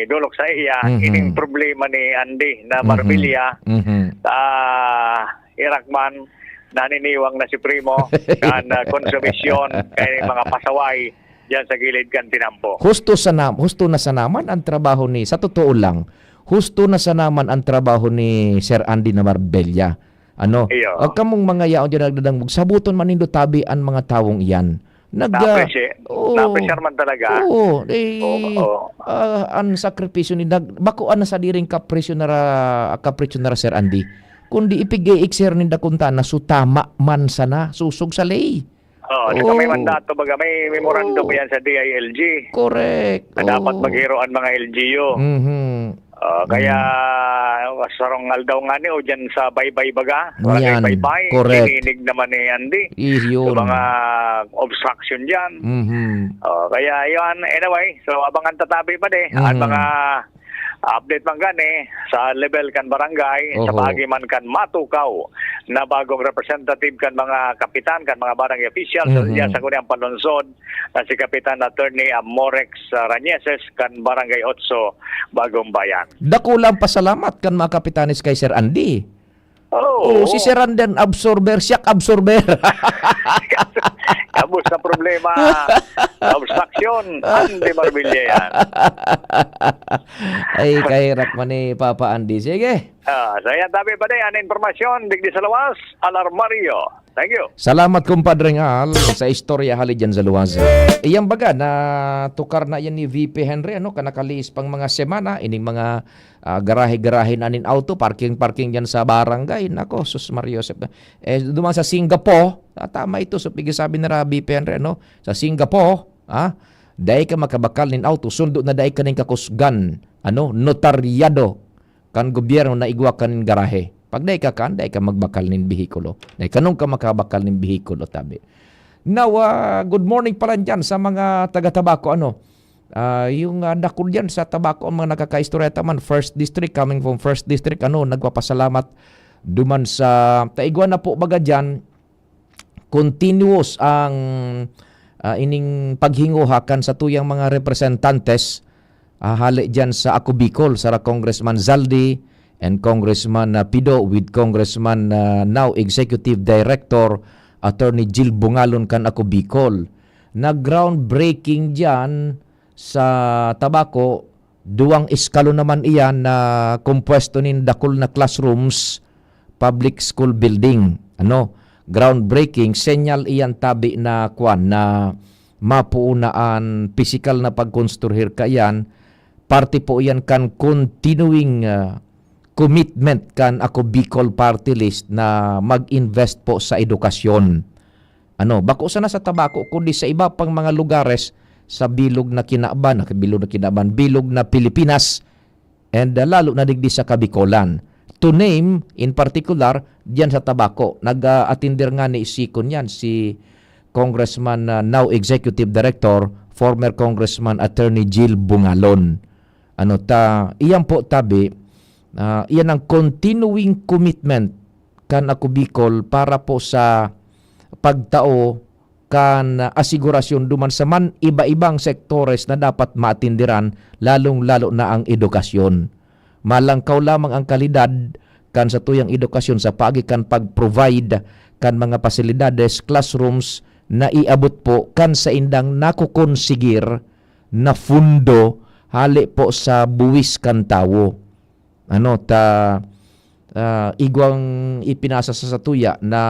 dulok sa iya, Mhm. ining problema ni Andy na Mhm. Marbella, Mhm. ah, hirak man, naniniwang na si Primo, kan, ah, konsumisyon kay mga pasaway diyan sa gilid kan tinampo. Husto sana, husto na sana man ang trabaho ni, sa totoo lang, husto na sana man ang trabaho ni Sir Andy na Marbella. Ano? Iyo. O kamong mga yaon diyan nagdadangog, sabuton man nindo tabi an mga tawong iyan. Nag, ah, Na-appreciate, oo. na-appreciate man talaga. Oo, eh, Oo, oo. ah, ang sakripisyo ni nag-, bako an nasadiring kapresyo na ra-, kapresyo na ra, Sir Andy. Kundi ipig-i-exer ninda kun ta na so tama man sana, sosog sa ley. Oo, saka may Oo. mandato, baga, may memorandum Oo. yan sa D I L G. Correct. Na dapat Oo. maghiro ang mga L G U. Mhm. Ah, kaya, Mm. sarong aldaw ngani, o, dyan sa Baybay, baga, Barangay Yan. Baybay, Correct. dininig naman ni Andy. Iyon. So, mga obstruction dyan. Mhm. Oh, kaya, yun, anyway, so, abangan ta tabi pa di. Ang Mhm. mga update man gani sa level kan barangay, sa Oho. paagi man kan matukaw na bagong representative kan mga kapitan, kan mga barangay officials, Mhm. diyan sa Sangguniang Panlungsod, na si Kapitan Attorney Amorex, ah, Rañeses, kan Barangay Otso, Bagong Bayan. Dakulang pasalamat kan mga kapitanes kay Sir Andy. Oo. Oo, si Sir Andy an absorber, shock absorber. Kabos na problema, obstruction, Andy Marbella yan. Ay, kahirak man ni Papa Andy. Sige. Ah, so yan, tabi pa din, ang impormasyon, digdi sa lawas, Alarmario. Thank you. Salamat, Compadre Al, sa istorya hali dyan sa luwas. Iyang baga, natukar na yan ni V P Henry, ano, kan nakaliis pang mga semana, ining mga, ah, garahe-garahe na nin auto, parking-parking dyan sa barangay. Nako, sus, Maria Josep. Eh, duman sa Singapore, ah, tama ito, so, pigsabi na ra V P Henry, ano, sa Singapore, ah, dai ka makabakal nin auto, sundo na dai ka nin kakusgan, ano, notaryado. Kan gobyerno na igwa ka nin garahe. Pag dai ka kan, dai ka magbakal nin behikulo. Dai kanong ka makabakal nin behikulo, tabi. Now, ah, good morning pala dyan sa mga taga Tabaco, ano. Ah, yung, ah, dakul dyan sa Tabaco, ang mga nakakaistorya ta man, First District, coming from First District, ano, nagpapasalamat duman sa, ta igwa na po baga dyan, continuous ang, ah, ining paghinguha kan satuyang mga representantes, ah, hale diyan sa Ako Bicol, sara Congressman Zaldy and Congressman, ah, Pido with Congressman, ah, now Executive Director Attorney Jill Bungalon kan Ako Bicol. Nag-groundbreaking diyan sa Tabaco, duwang eskalon naman iyan na kompuesto nin dakul na classrooms, public school building. Ano, groundbreaking, senyal iyan tabi na kwan, na mapuo na an pisikal na pagkonstruhir kaiyan, parte po iyan kan continuing, ah, commitment kan Ako Bicol Party List na mag-invest po sa edukasyon. Ano, bako sana sa Tabaco, kundi sa iba pang mga lugares sa bilog na Kinaban, bilog na Kinaban, bilog na Pilipinas, and, ah, lalo na digdi sa Kabicolan. to name in particular, diyan sa tabako. Nag-atinder nga ni si kun yan, si Congressman, ah, now Executive Director, former Congressman Attorney Jill Bungalon. Ano ta, iyan po tabi, ah, iyan ang continuing commitment kan Ako Bicol para po sa pagtao kan asigurasyon duman sa man iba-ibang sektores na dapat maatindiran, lalong-lalo na ang edukasyon. Malangkaw lamang ang kalidad kan satuyang edukasyon sa paagi kan pag-provide kan mga pasilidades, classrooms na iabot po kan saindang nakokonsigir na fundo hale po sa buwis kan tawo. Ano ta, ah, igwang ipinasa sa satuya na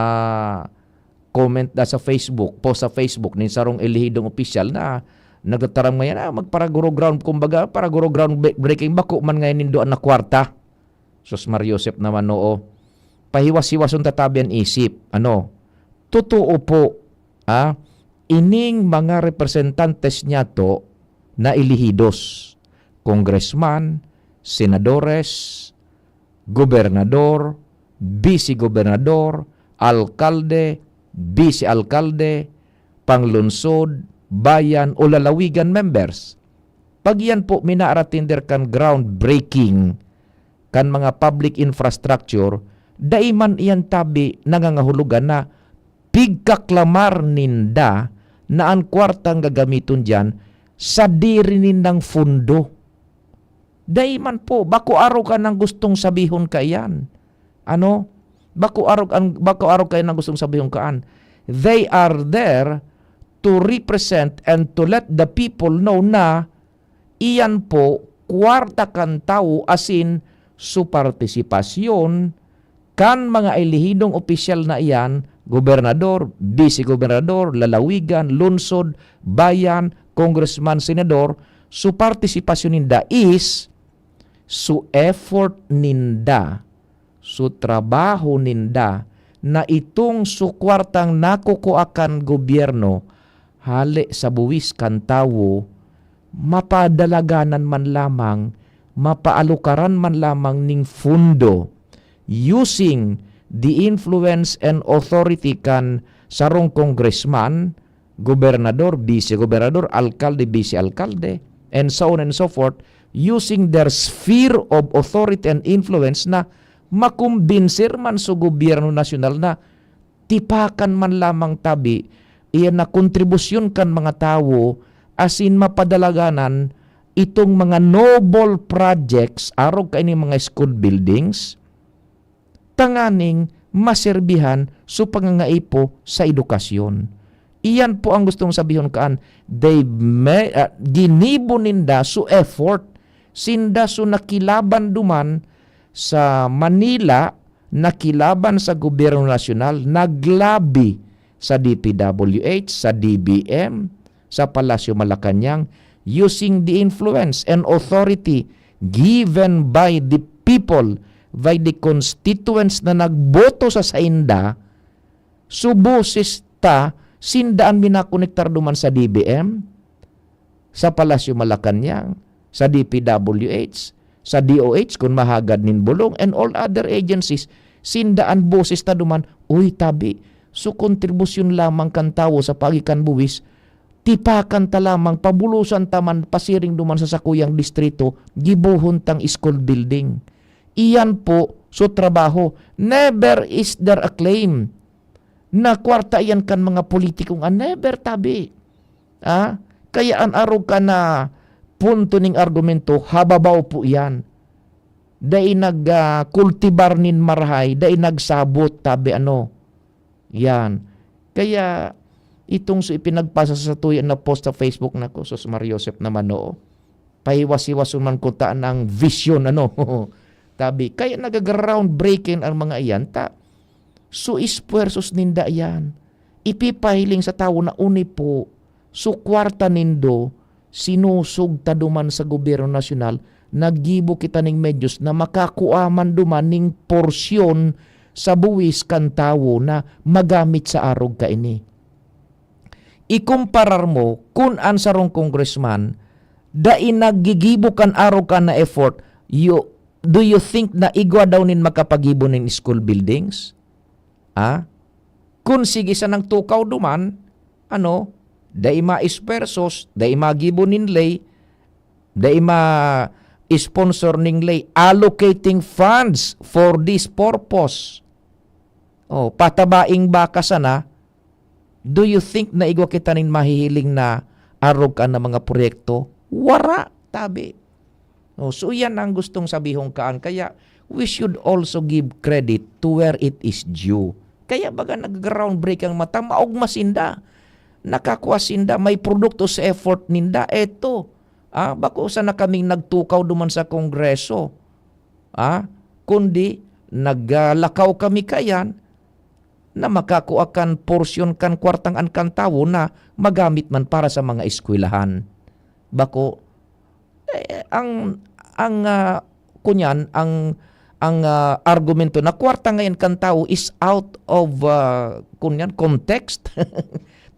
comment na sa Facebook, post sa Facebook nin sarong elehidong opisyal na nagtataram ngayon, ah, magparaguro ground, kumbaga, paraguro ground bre-, breaking, bako man ngayon nindo an na kwarta. Sus, Mario Joseph naman, oo. Pahiwas-hiwason tatabi an isip. Ano? Totoo po, ah, ining mga representantes niyato na elehidos, congressman, senadores, gobernador, bise-gobernador, alkalde, bise-alkalde, panglungsod, bayan o lalawigan members. Pag iyan po minaaratinder kan groundbreaking kan mga public infrastructure, dai man iyan tabi nangangahulugan na pigkaklamar ninda na an kwartang gagamiton diyan sadiri nindang fundo. Dai man po, bako arog an gustong sabihon kaiyan. Ano? Bako arog an, bako arog kaiyan ang gustong sabihon kaan. They are there to represent and to let the people know na iyan po kwarta kan tawo asin su partisipasyon kan mga elehidong opisyal na iyan, gobernador, bise-gobernador, lalawigan, lungsod, bayan, congressman, senador, su partisipasyon ninda is su effort ninda, su trabaho ninda, na itong su kwartang nakukua kan gobyerno hale sa buwis kan tawo, mapadalaganan man lamang, mapaalukaran man lamang ning fundo using the influence and authority kan sarong congressman, gobernador, bise-gobernador, alkalde, bise-alkalde, and so on and so forth, using their sphere of authority and influence na makumbinsir man sa gobyerno nasyonal na tipakan man lamang tabi, iyan na kontribusyon kan mga tawo asin mapadalaganan itong mga noble projects, arog kaining mga school buildings, tanganing maserbihan sa pangangaipo sa edukasyon. Iyan po ang gustong sabihon kaan, they may, ah, ginibo ninda su effort, sinda su nakilaban duman sa Manila, nakilaban sa gobyerno nasyonal, naglabi sa D P W H, sa D B M, sa Palasyo Malacañang, using the influence and authority given by the people, by the constituents na nagboto sa sainda, su boses ta, sinda an minakonektar duman sa D B M, sa Palasyo Malacañang, sa D P W H, sa D O H kun mahagad nin bulong, and all other agencies, sinda an boses ta duman, uy, tabi, su kontribusyon lamang kan tawo sa paagi kan buwis, tipakan ta lamang, pabulosan ta man pasiring duman sa sakuyang distrito, gibohon tang school building. Iyan po, su trabaho. Never is there a claim na kwarta iyan kan mga politikong, ah, never tabi. Ah, kaya an arog ka na punto ning argumento, hababaw po iyan. Dai nag, ah, kultibar nin marahay, dai nagsabot, tabi ano. Yan. Kaya itong su-, ipinagpasa sa tuya na post sa Facebook, nako, sus, Mario Joseph naman, oo. Pahiwas-hiwason man kuta nang vision, ano. Tabi, kaya nagagroundbreaking ang mga iyan, ta, su esfuerzos ninda iyan. Ipipahiling sa tawo na uni po, su kwarta nindo, sinusog ta duman sa gobyerno nasyonal, naggibo kita ning medyos na makakua man duman ning porsyon sa buwis kan tawo na magamit sa arog kaini. Ikumparar mo kun an sarong congressman dai naggigibo kan arog ka na effort, you, Do you think na igwa daw nin makapagibo nin school buildings? Ha? Kun sige sanang tukaw duman, ano, dai ma-esfuerzos, dai magibo nin ley, dai ma-sponsor ning ley, allocating funds for this purpose. Oh, patabaing baka sana, do you think na igwa kita nin mahihiling na arog kan na mga proyekto? Wara, tabi. Oh, so iyan ang gustong sabihon kaan. Kaya, we should also give credit to where it is due. Kaya baga nag-groundbreak ang mata, maogma sinda. Nakakua sinda, may produkto sa effort ninda. Eto, ah, bako sana kaming nagtukaw duman sa Kongreso. Ah, kundi naglakaw kami kayan na makakua kan porsyon kan kwartang an kan tawo na magamit man para sa mga eskwelahan. Bako, eh, ang, ang, ah, kunyan, ang, ang, ah, argumento na kwarta ngayon kan tawo is out of, ah, kunyan, context.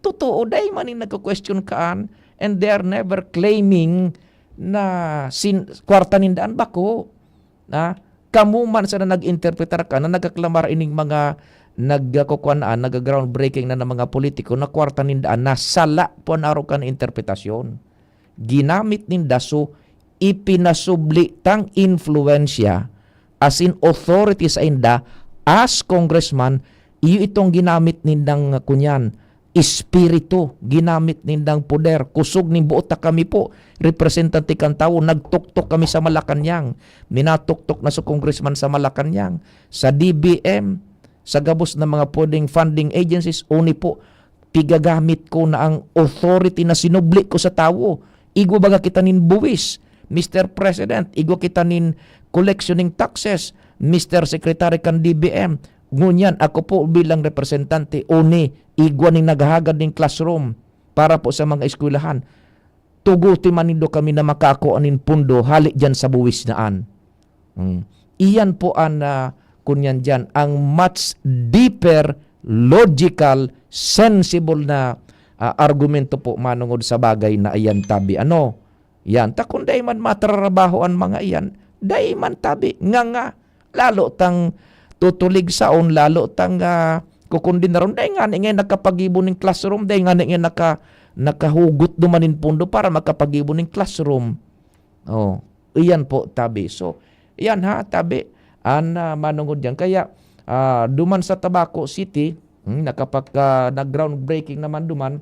Totoo, dai man nin nagko-question kaan, and they are never claiming na sin-, kwarta ninda an bako. Na kamo man sana nag-interpretar ka na nagkaklamar ining mga nagkakukuan na, nagga-groundbreaking na, na mga politiko na kwarta ninda na sala po an arog kan interpretasyon. Ginamit ninda, so ipinasubli tang influensya, as in authority sa inda, as congressman, iyo itong ginamit nindang, kunyan, espiritu, ginamit nindang poder. Kusog nin boot ta kami po, representante kan tawo, nagtuktok kami sa Malacañang. Minatuktok na sa congressman sa Malacañang, sa D B M, sa gabos na mga pwedeng funding agencies, uni po, pigagamit ko na ang authority na sinubli ko sa tawo. Igwa baga kita nin buwis, Mister President, igwa kita nin collectioning taxes, Mister Secretary kan D B M. Ngunyan, ako po bilang representante, uni, igwa nin naghahagad nin classroom para po sa mga eskwelahan. Tuguti man nindo kami na makakua nin pundo hali diyan sa buwis na an. Hmm. Iyan po an, ah, kunyan diyan, ang much deeper, logical, sensible na, ah, argumento po manongod sa bagay na iyan, tabi. Ano? Yan. Ta kun dai man matrarabaho an mga iyan, dai man, tabi. Nga nga, lalo tang tutuligsaon, lalo tang, ah, kukondenaron. Dai ngani nga nakapagibo nin classroom, dai ngani nga naka-, nakahugot duman nin pundo para makapagibo nin classroom. Oh, iyan po, tabi. So, iyan ha, tabi. An, ah, manongod diyan. Kaya, ah, duman sa Tabaco City, hmm, nakapag-, ah, nag-groundbreaking naman duman,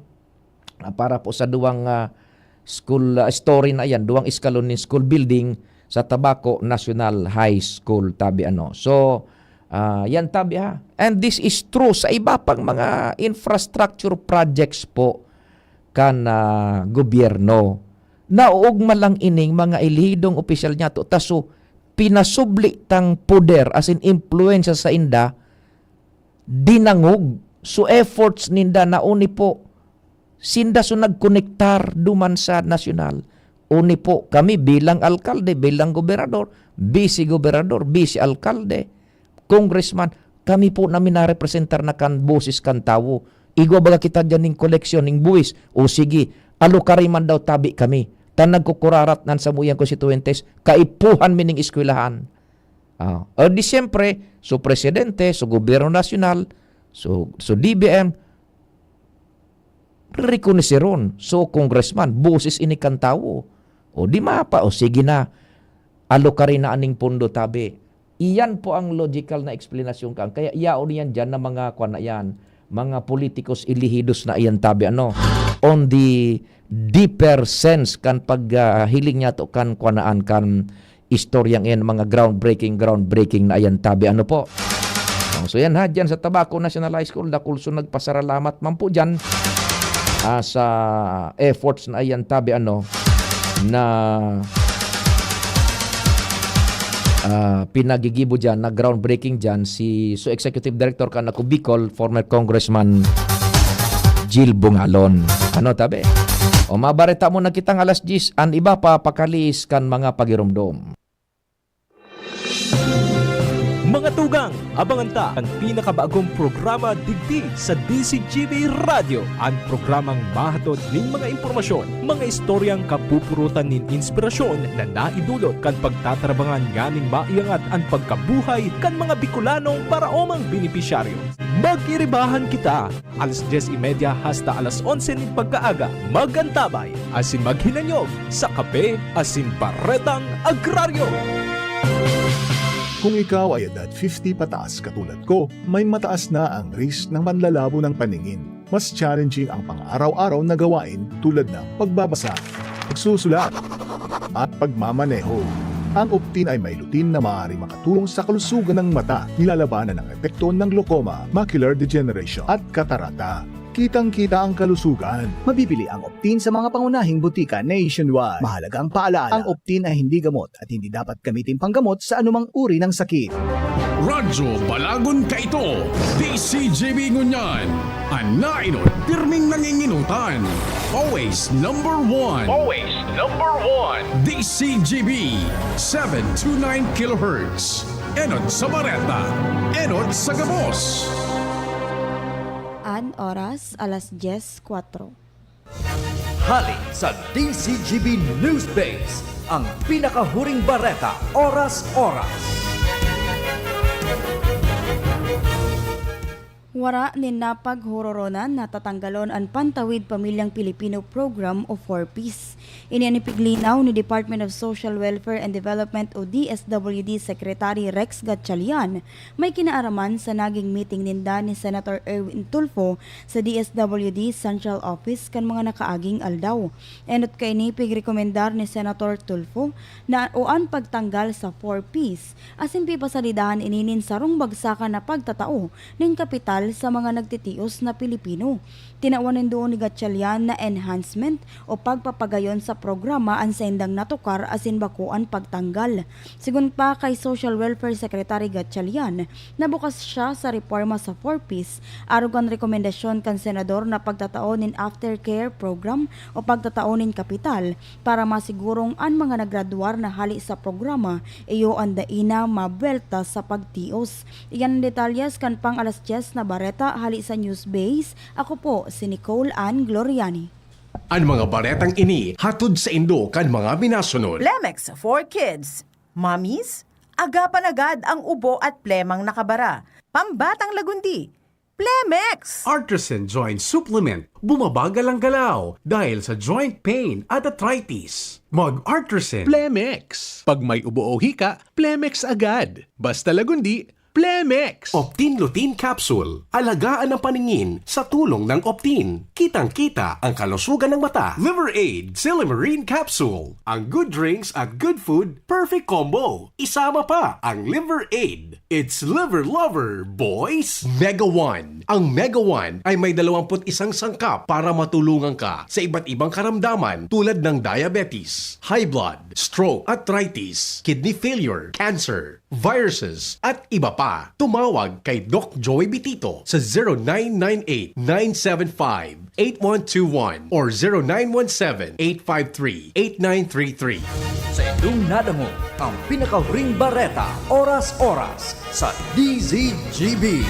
ah, para po sa duwang, ah, school, ah, story na iyan, duwang eskalon nin school building sa Tabaco National High School, tabi ano. So, ah, yan, tabi ha. And this is true sa iba pang mga infrastructure projects po kan, ah, gobyerno. Nauugma lang ining mga elihidong opisyal niyato, ta so pinasubli tang poder, as in, impluwensya sa inda, dinangog. So, efforts ninda na uni po, sinda so nagkonektar duman sa nasyonal. Uni po, kami bilang alkalde, bilang gobernador, vice gobernador, vice alkalde, congressman, kami po na minarepresentar na kan boses kan tawo. Igwa baga kita diyan ning koleksyon, ning buwis. O sige, alokari man daw tabi kami. Ta nagkukurarat nan samuyang konstituyentes, kaipuhan mi ning eskwelahan. Ah, o di siyempre, so presidente, so gobyerno nasyonal, so, so D B M, rekonoseron, so congressman, boses ini kan tawo. O di mapa, o sige na, alokari na aning pondo tabi. Iyan po ang logical na explanation kan. Kaya yaon yan dyan na mga, kwan na yan, mga politikos elehidos na iyan tabi, ano, on the deeper sense kan paghiling niyato kan kwanaan kan istoryang iyan, mga groundbreaking, groundbreaking na iyan tabi, ano po. Oh, so yan ha, dyan sa Tabaco National High School, dakul so nagpasaralamat man po dyan, ah, sa efforts na iyan tabi, ano, na, ah, pinagigibo dyan, na groundbreaking dyan, si, so executive director kan Ako Bicol, former Congressman Jil Bungalon. Ano tabi? O mabareta mo na kitang alas diyes, an iba pa pakaliis kan mga pagiromdom. Mga tugang, abangan ta an pinakabagong programa digdi sa D Z G B Radyo, an programang mahatod nin mga impormasyon, mga istoryang kapupurutan nin inspirasyon na naidulot kan pagtatarabangan nganing maiangat an pagkabuhay kan mga Bicolanong paraomang benepisyaryo. Magiribahan kita! Alas dyes y media hasta alas onse nin pagkaaga, mag-antabay asin maghinanyog sa Kape asin Baretang Agraryo. Kung ikaw ay edad fifty pataas katulad ko, may mataas na ang risk ng panlalabo ng paningin. Mas challenging ang pang-araw-araw na gawain tulad ng pagbabasa, pagsusulat, at pagmamaneho. Ang Optin ay may lutein na maaaring makatulong sa kalusugan ng mata, nilalabanan ang epekto ng glaucoma, macular degeneration, at katarata. Kitang-kita ang kalusugan. Mabibili ang Optin sa mga pangunahing butika nationwide. Mahalagang paalaala, ang Optin ay hindi gamot at hindi dapat gamitin panggamot sa anumang uri ng sakit. Radyo Balagon Kaito, D Z G B ngunyan. An nainot, pirming nanginginutan. Always number one. Always number one. D Z G B, seven two nine kilohertz. Enot sa bareta, enot sa gabos. An oras, alas dyes kwatro. Hali sa D Z G B News Base, ang pinakahuring bareta, oras-oras. Wara nin napaghororonan na tatanggalon an Pantawid Pamilyang Pilipino Program o four Ps. Ini an ipiglinaw ni Department of Social Welfare and Development o D S W D Secretary Rex Gatchalian, may kinaaraman sa naging meeting ninda ni Senator Erwin Tulfo sa D S W D Central Office kan mga nakaaging aldaw. Enot kaini pigrekomendar ni Senator Tulfo na o an pagtanggal sa four Ps, asin pipasalidahan ini nin sarong bagsakan na pagtatao nin kapital sa mga nagtitios na Pilipino. Tinawan nin duon ni Gatchalian na enhancement o pagpapagayon sa programa an saindang natukar asin bako an pagtanggal. Sigon pa kay Social Welfare Secretary Gatchalian, na bukas siya sa reporma sa four Ps, arog kan rekomendasyon kan senador na pagtatao nin aftercare program o pagtatao nin kapital para masigurong an mga nagradwar na hali sa programa iyo an dai na mabuwelta sa pagtios. Iyan an detalyes kan pang alas dyes na bareta hali sa News Base. Ako po si Nicole Ann Gloriani. An mga baretang ini hatod saindo kan mga minasunod. Plemex for Kids. Mommies, agapan agad ang ubo at plemang nakabara. Pambatang lagundi, Plemex! Artisan Joint Supplement. Bumabagal ang galaw dahil sa joint pain at arthritis. Mag-Artisan. Plemex. Pag may ubo o hika, Plemex agad. Basta lagundi, Plemex! Optin Lutein Capsule. Alagaan ang paningin sa tulong ng Optin. Kitang-kita ang kalusugan ng mata. Liver Aid, Silymarin Capsule. Ang good drinks at good food, perfect combo. Isama pa ang Liver Aid. It's Liver Lover, boys! Mega One. Ang Mega One ay may dalawampu't isang sangkap para matulungan ka sa iba't ibang karamdaman tulad ng diabetes, high blood, stroke, arthritis, kidney failure, cancer, viruses, at iba pa. Tumawag kay Doc Joey Bitito sa zero nine nine eight, nine seven five, eight one two one or zero nine one seven, eight five three, eight nine three three. Sa indong nadangog ang pinakahuring bareta, oras-oras, sa D Z G B.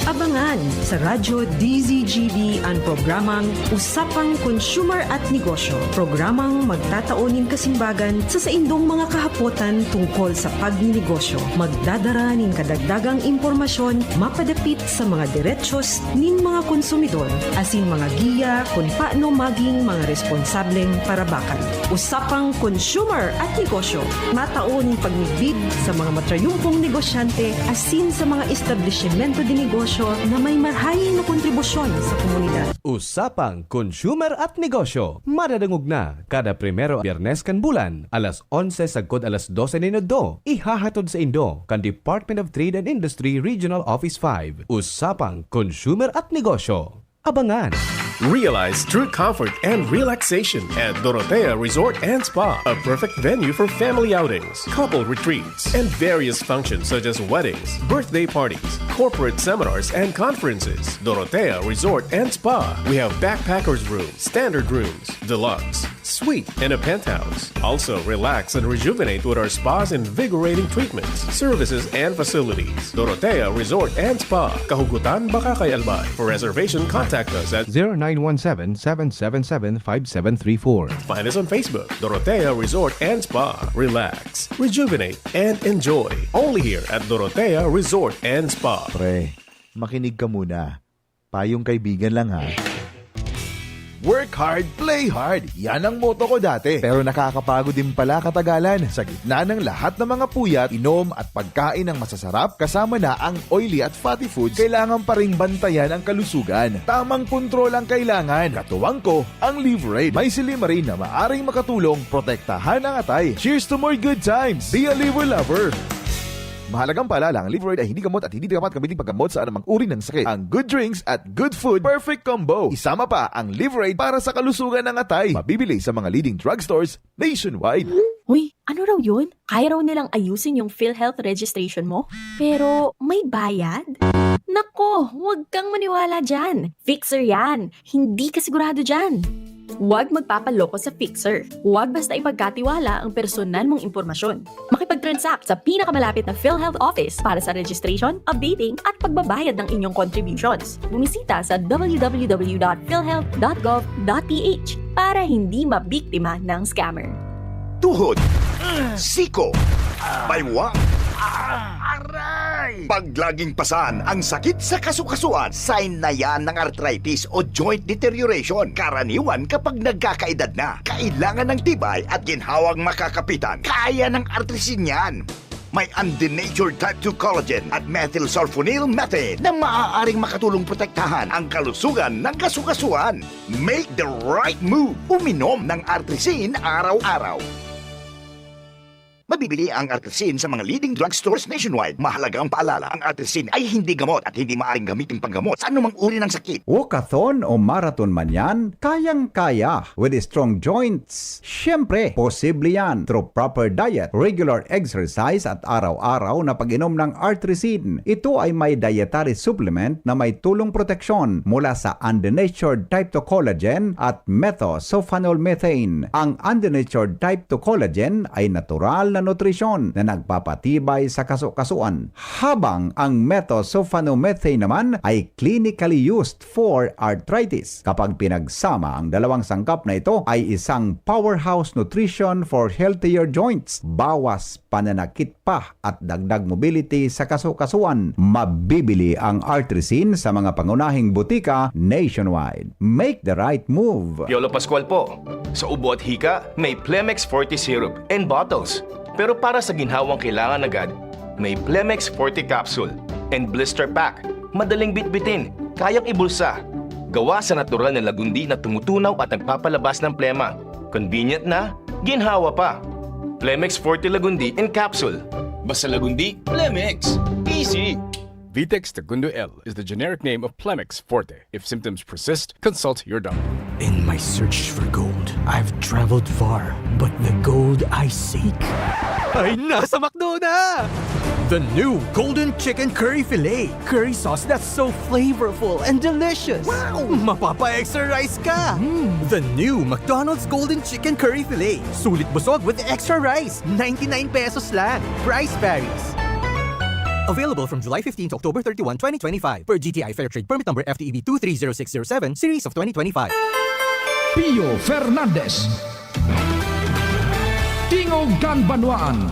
Abangan sa Radyo D Z G B an programang Usapang Consumer at Negosyo, programang magtatao nin kasimbagan sa saindong mga kahapotan tungkol sa pagninegosyo. Magdadara nin kadagdagang impormasyon mapadapit sa mga derechos nin mga konsumidor, asin mga giya kun paano maging mga responsableng parabakan. Usapang Consumer at Negosyo, matao nin pagmidbid sa mga matrayumpong negosyante asin sa mga establisimento de negosyo na may marahay na kontribusyon sa komunidad. Usapang Consumer at Negosyo, madadangog na kada primero Biyernes kan bulan, alas onse sagkod alas dose nin udto. Ihahatod saindo kan Department of Trade and Industry Regional Office five. Usapang Consumer at Negosyo. Abangan! Realize true comfort and relaxation at Dorotea Resort and Spa, a perfect venue for family outings, couple retreats, and various functions such as weddings, birthday parties, corporate seminars, and conferences. Dorotea Resort and Spa. We have backpackers room, standard rooms, deluxe, Suite and a penthouse. Also, relax and rejuvenate with our spa's invigorating treatments, services, and facilities. Dorotea Resort and Spa. Kahugutan, Bacacay, Albay. For reservation, contact us at zero nine one seven, seven seven seven, five seven three four. Find us on Facebook, Dorotea Resort and Spa. Relax, rejuvenate, and enjoy. Only here at Dorotea Resort and Spa. Pre, makinig ka muna. Payong kaibigan lang ha. Work hard, play hard. Yan ang motto ko dati. Pero nakakapagod din pala katagalan. Sa gitna ng lahat ng mga puyat, inom at pagkain ng masasarap, kasama na ang oily at fatty foods, kailangan pa ring bantayan ang kalusugan. Tamang kontrol ang kailangan. Katuwang ko, ang Liverade. May silimarin na maaring makatulong protektahan ang atay. Cheers to more good times! Be a Liver Lover! Mahalagang paalala, ang Liverade ay hindi gamot at hindi dapat gamitin paggamot sa anumang uri ng sakit. Ang good drinks at good food, perfect combo. Isama pa ang Liverade para sa kalusugan ng atay. Mabibili sa mga leading drugstores nationwide. Uy, ano raw yun? Kaya raw nilang ayusin yung PhilHealth registration mo? Pero may bayad? Nako, huwag kang maniwala dyan. Fixer yan. Hindi ka sigurado dyan. Huwag magpapaloko sa Fixer. Huwag basta ipagkatiwala ang personal mong impormasyon. Makipag-transact sa pinakamalapit na PhilHealth office para sa registration, updating, at pagbabayad ng inyong contributions. Bumisita sa w w w dot philhealth dot gov dot p h para hindi mabiktima ng scammer. Tuhod, siko, baywang, aray! Pag laging pasan ang sakit sa kasukasuan, sign na yan ng arthritis o joint deterioration. Karaniwan kapag nagkakaedad na, kailangan ng tibay at ginhawang makakapitan. Kaya ng artrisin yan. May undenatured type two collagen at methylsulfonyl methane na maaaring makatulong protektahan ang kalusugan ng kasukasuan. Make the right move! Uminom ng Artrisin araw-araw. Mabibili ang Artrisin sa mga leading drugstores nationwide. Mahalagang paalala, ang Artrisin ay hindi gamot at hindi maaaring gamitin panggamot sa anumang uri ng sakit. Walkathon o marathon man yan, kayang-kaya with strong joints. Siyempre, posible yan through proper diet, regular exercise at araw-araw na pag-inom ng Artrisin. Ito ay may dietary supplement na may tulong proteksyon mula sa undenatured type two collagen at methylsulfonylmethane. Ang undenatured type two collagen ay natural na nutrisyon na nagpapatibay sa kasukasuan, habang ang methylsulfonylmethane naman ay clinically used for arthritis. Kapag pinagsama, ang dalawang sangkap na ito ay isang powerhouse nutrition for healthier joints. Bawas pananakit pa at dagdag mobility sa kasukasuan. Mabibili ang Artrisin sa mga pangunahing butika nationwide. Make the right move! Piolo Pascual po. Sa ubo at hika, may Plemex Forte Syrup and bottles. Pero para sa ginhawang kailangan agad, may Plemex Forte Capsule and Blister Pack. Madaling bitbitin, kayang ibulsa. Gawa sa natural na lagundi na tumutunaw at nagpapalabas ng plema. Convenient na, ginhawa pa. Plemex Forte Lagundi in Capsule. Basta Lagundi, Plemex. Easy! Vitex Segundo L is the generic name of Plemex Forte. If symptoms persist, consult your doctor. In my search for gold, I've traveled far, but the gold I seek ay nasa McDo na! The new Golden Chicken Curry Filet. Curry sauce that's so flavorful and delicious. Wow! Mapapa-extra rice ka! Mm. The new McDonald's Golden Chicken Curry Filet. Sulit busog with extra rice. ninety-nine pesos lang. Price varies. Available from July fifteen to October thirty-one, twenty twenty-five, per G T I Fair Trade Permit Number F T E B two three zero six zero seven, Series of twenty twenty-five. Pio Fernandez. Tingog kan Banwaan.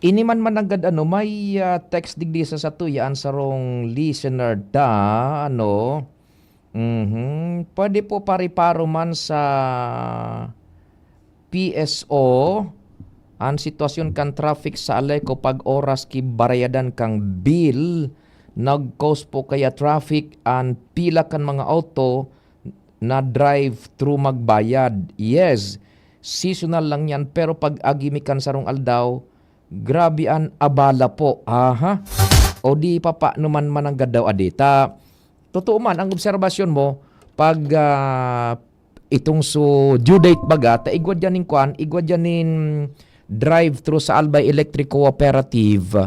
Ini man mananggad ano, may ah, text digdi sa satuya an sarong listener ta, ano. Mhm. Pwede po pariparo man sa P S O an sitwasyon kan traffic sa Aleco pag oras ki barayadan kang bill. Nag-cause po kaya traffic an pila kan mga auto na drive-thru magbayad. Yes, seasonal lang yan, pero pag agi mi kan sarong aldaw, grabe an abala po. Aha. O di papaano man mananggad daw adita. Totoo man, ang obserbasyon mo, pag ah, itong so due date baga, ta igwa dyan nin kwan, igwa dyan nin drive-thru sa Albay Electric Cooperative,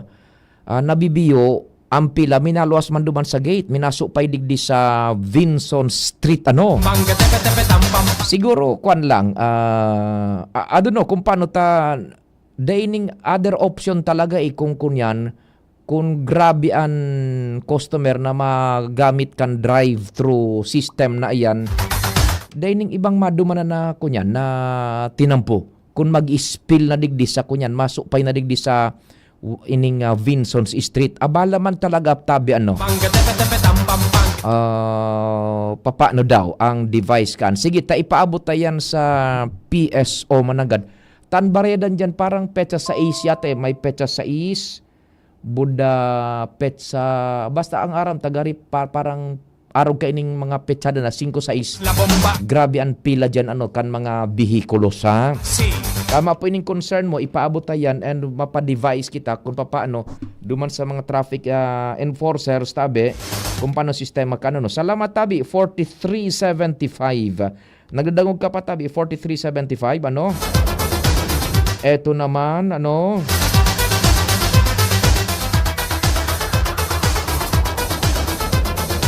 ah, nabibiyo, Ang pila, minaluwas man duman sa gate, minasupay digdi sa Vinson Street, ano. Siguro, kwan lang, ah, I, I don't know kung paano ta, dining other option talaga, eh, kung kunyan, kung grabe an customer na magamit kan drive-thru system na iyan, dining ibang madumanan na kunyan, na tinampo. Kung mag-spill na digdi sa kunyan, masupay na digdi sa w-, ining, ah, Vinson's Street. Abala man talaga, tabi, ano. Ah, papaano daw ang device kan? Sige, ta ipaabot ta yan sa P S O mananggad. Tan baredan dyan, parang petsa sais yata, eh. May petsa sais, Buda petsa, basta ang aram, tagari, pa-, parang arog kaining mga petsada na singko, sais. Grabe ang pila dyan, ano, kan mga bihikulos, ha? Tama po ining concern mo, ipaabot ta yan and mapa-devise kita kung papaano duman sa mga traffic, ah, enforcers, tabi, kung paano sistema kan, ano. Salamat, tabi, forty-three seventy-five. Nagdadangog ka pa, tabi, forty-three seventy-five, ano? Eto naman, ano?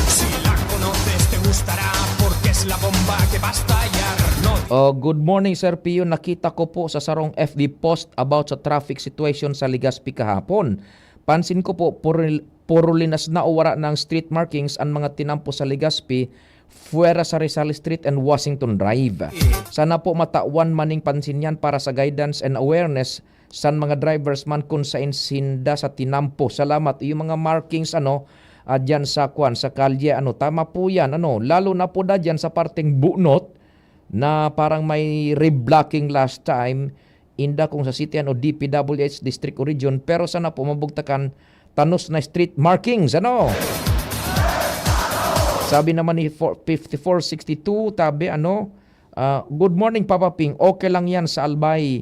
Si Laco Norte te gustará porque es la bomba que va a estallar. No. Oh, good morning, Sir Pio. Nakita ko po sa sarong F B post about sa traffic situation sa Legazpi kahapon. Pansin ko po, puril-, puro linas na o wara na ang street markings an mga tinampo sa Legazpi, fuera sa Rizal Street and Washington Drive. Sana po matawan maning pansin yan para sa guidance and awareness san mga drivers man kun saen sinda sa tinampo. Salamat. Yung mga markings, ano, ah, dyan sa kwan, sa kalye, ano, tama po yan, ano, lalo na po da dyan sa parteng bunot na parang may reblocking last time, inda kung sa City o D P W H district o region, pero sana po mabugtakan tanos na street markings, ano? Sabi naman ni four, fifty-four sixty-two, tabi, ano, ah, "Good morning, Papa Ping. Okay lang yan sa Albay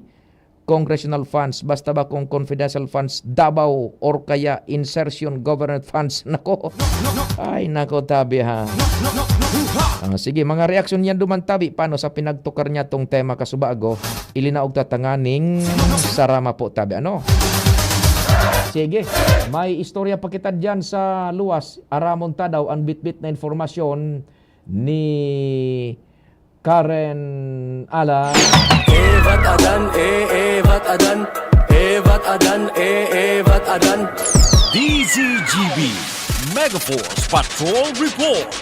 congressional funds, basta ba kung confidential funds, Davao, or kaya insertion government funds." Nako. Ay, nako, tabi, ha. Ah, sige, mga reaksyon niyan duman, tabi, paano sa pinagtukar niya tong tema kasubago? Ilinaog ta tanganing sarama po, tabi, ano? Sige, may istorya pa kita dyan sa luwas. Aramon ta daw ang bitbit na informasyon ni Karen Alan. Evat adan, e, evat adan, evat adan, e, evat adan. D Z G B, Megaforce Patrol Report.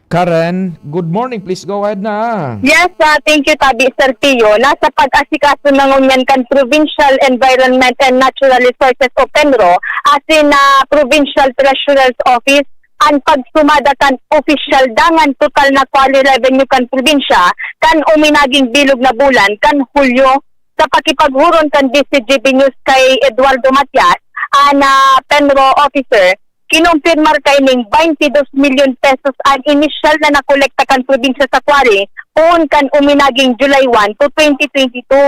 Karen, good morning. Please go ahead na. Yes, ah, thank you, Tabi, Sir Pio. Nasa pag-asikaso na ngunyan kan Provincial Environment and Natural Resources o PENRO, asin na Provincial Treasurer's Office, an pagsumada kan opisyal dangan total na quarry revenue kan probinsya kan uminaging bilog na bulan kan Hulyo. Sa pakipaghuron kan D Z G B News kay Eduardo Matias, an, ah, PENRO officer, kinumpirmar kaining twenty-two milyon pesos an inisyal na nakolekta kan probinsya sa quarry poon kan uminaging July one to twenty twenty-two,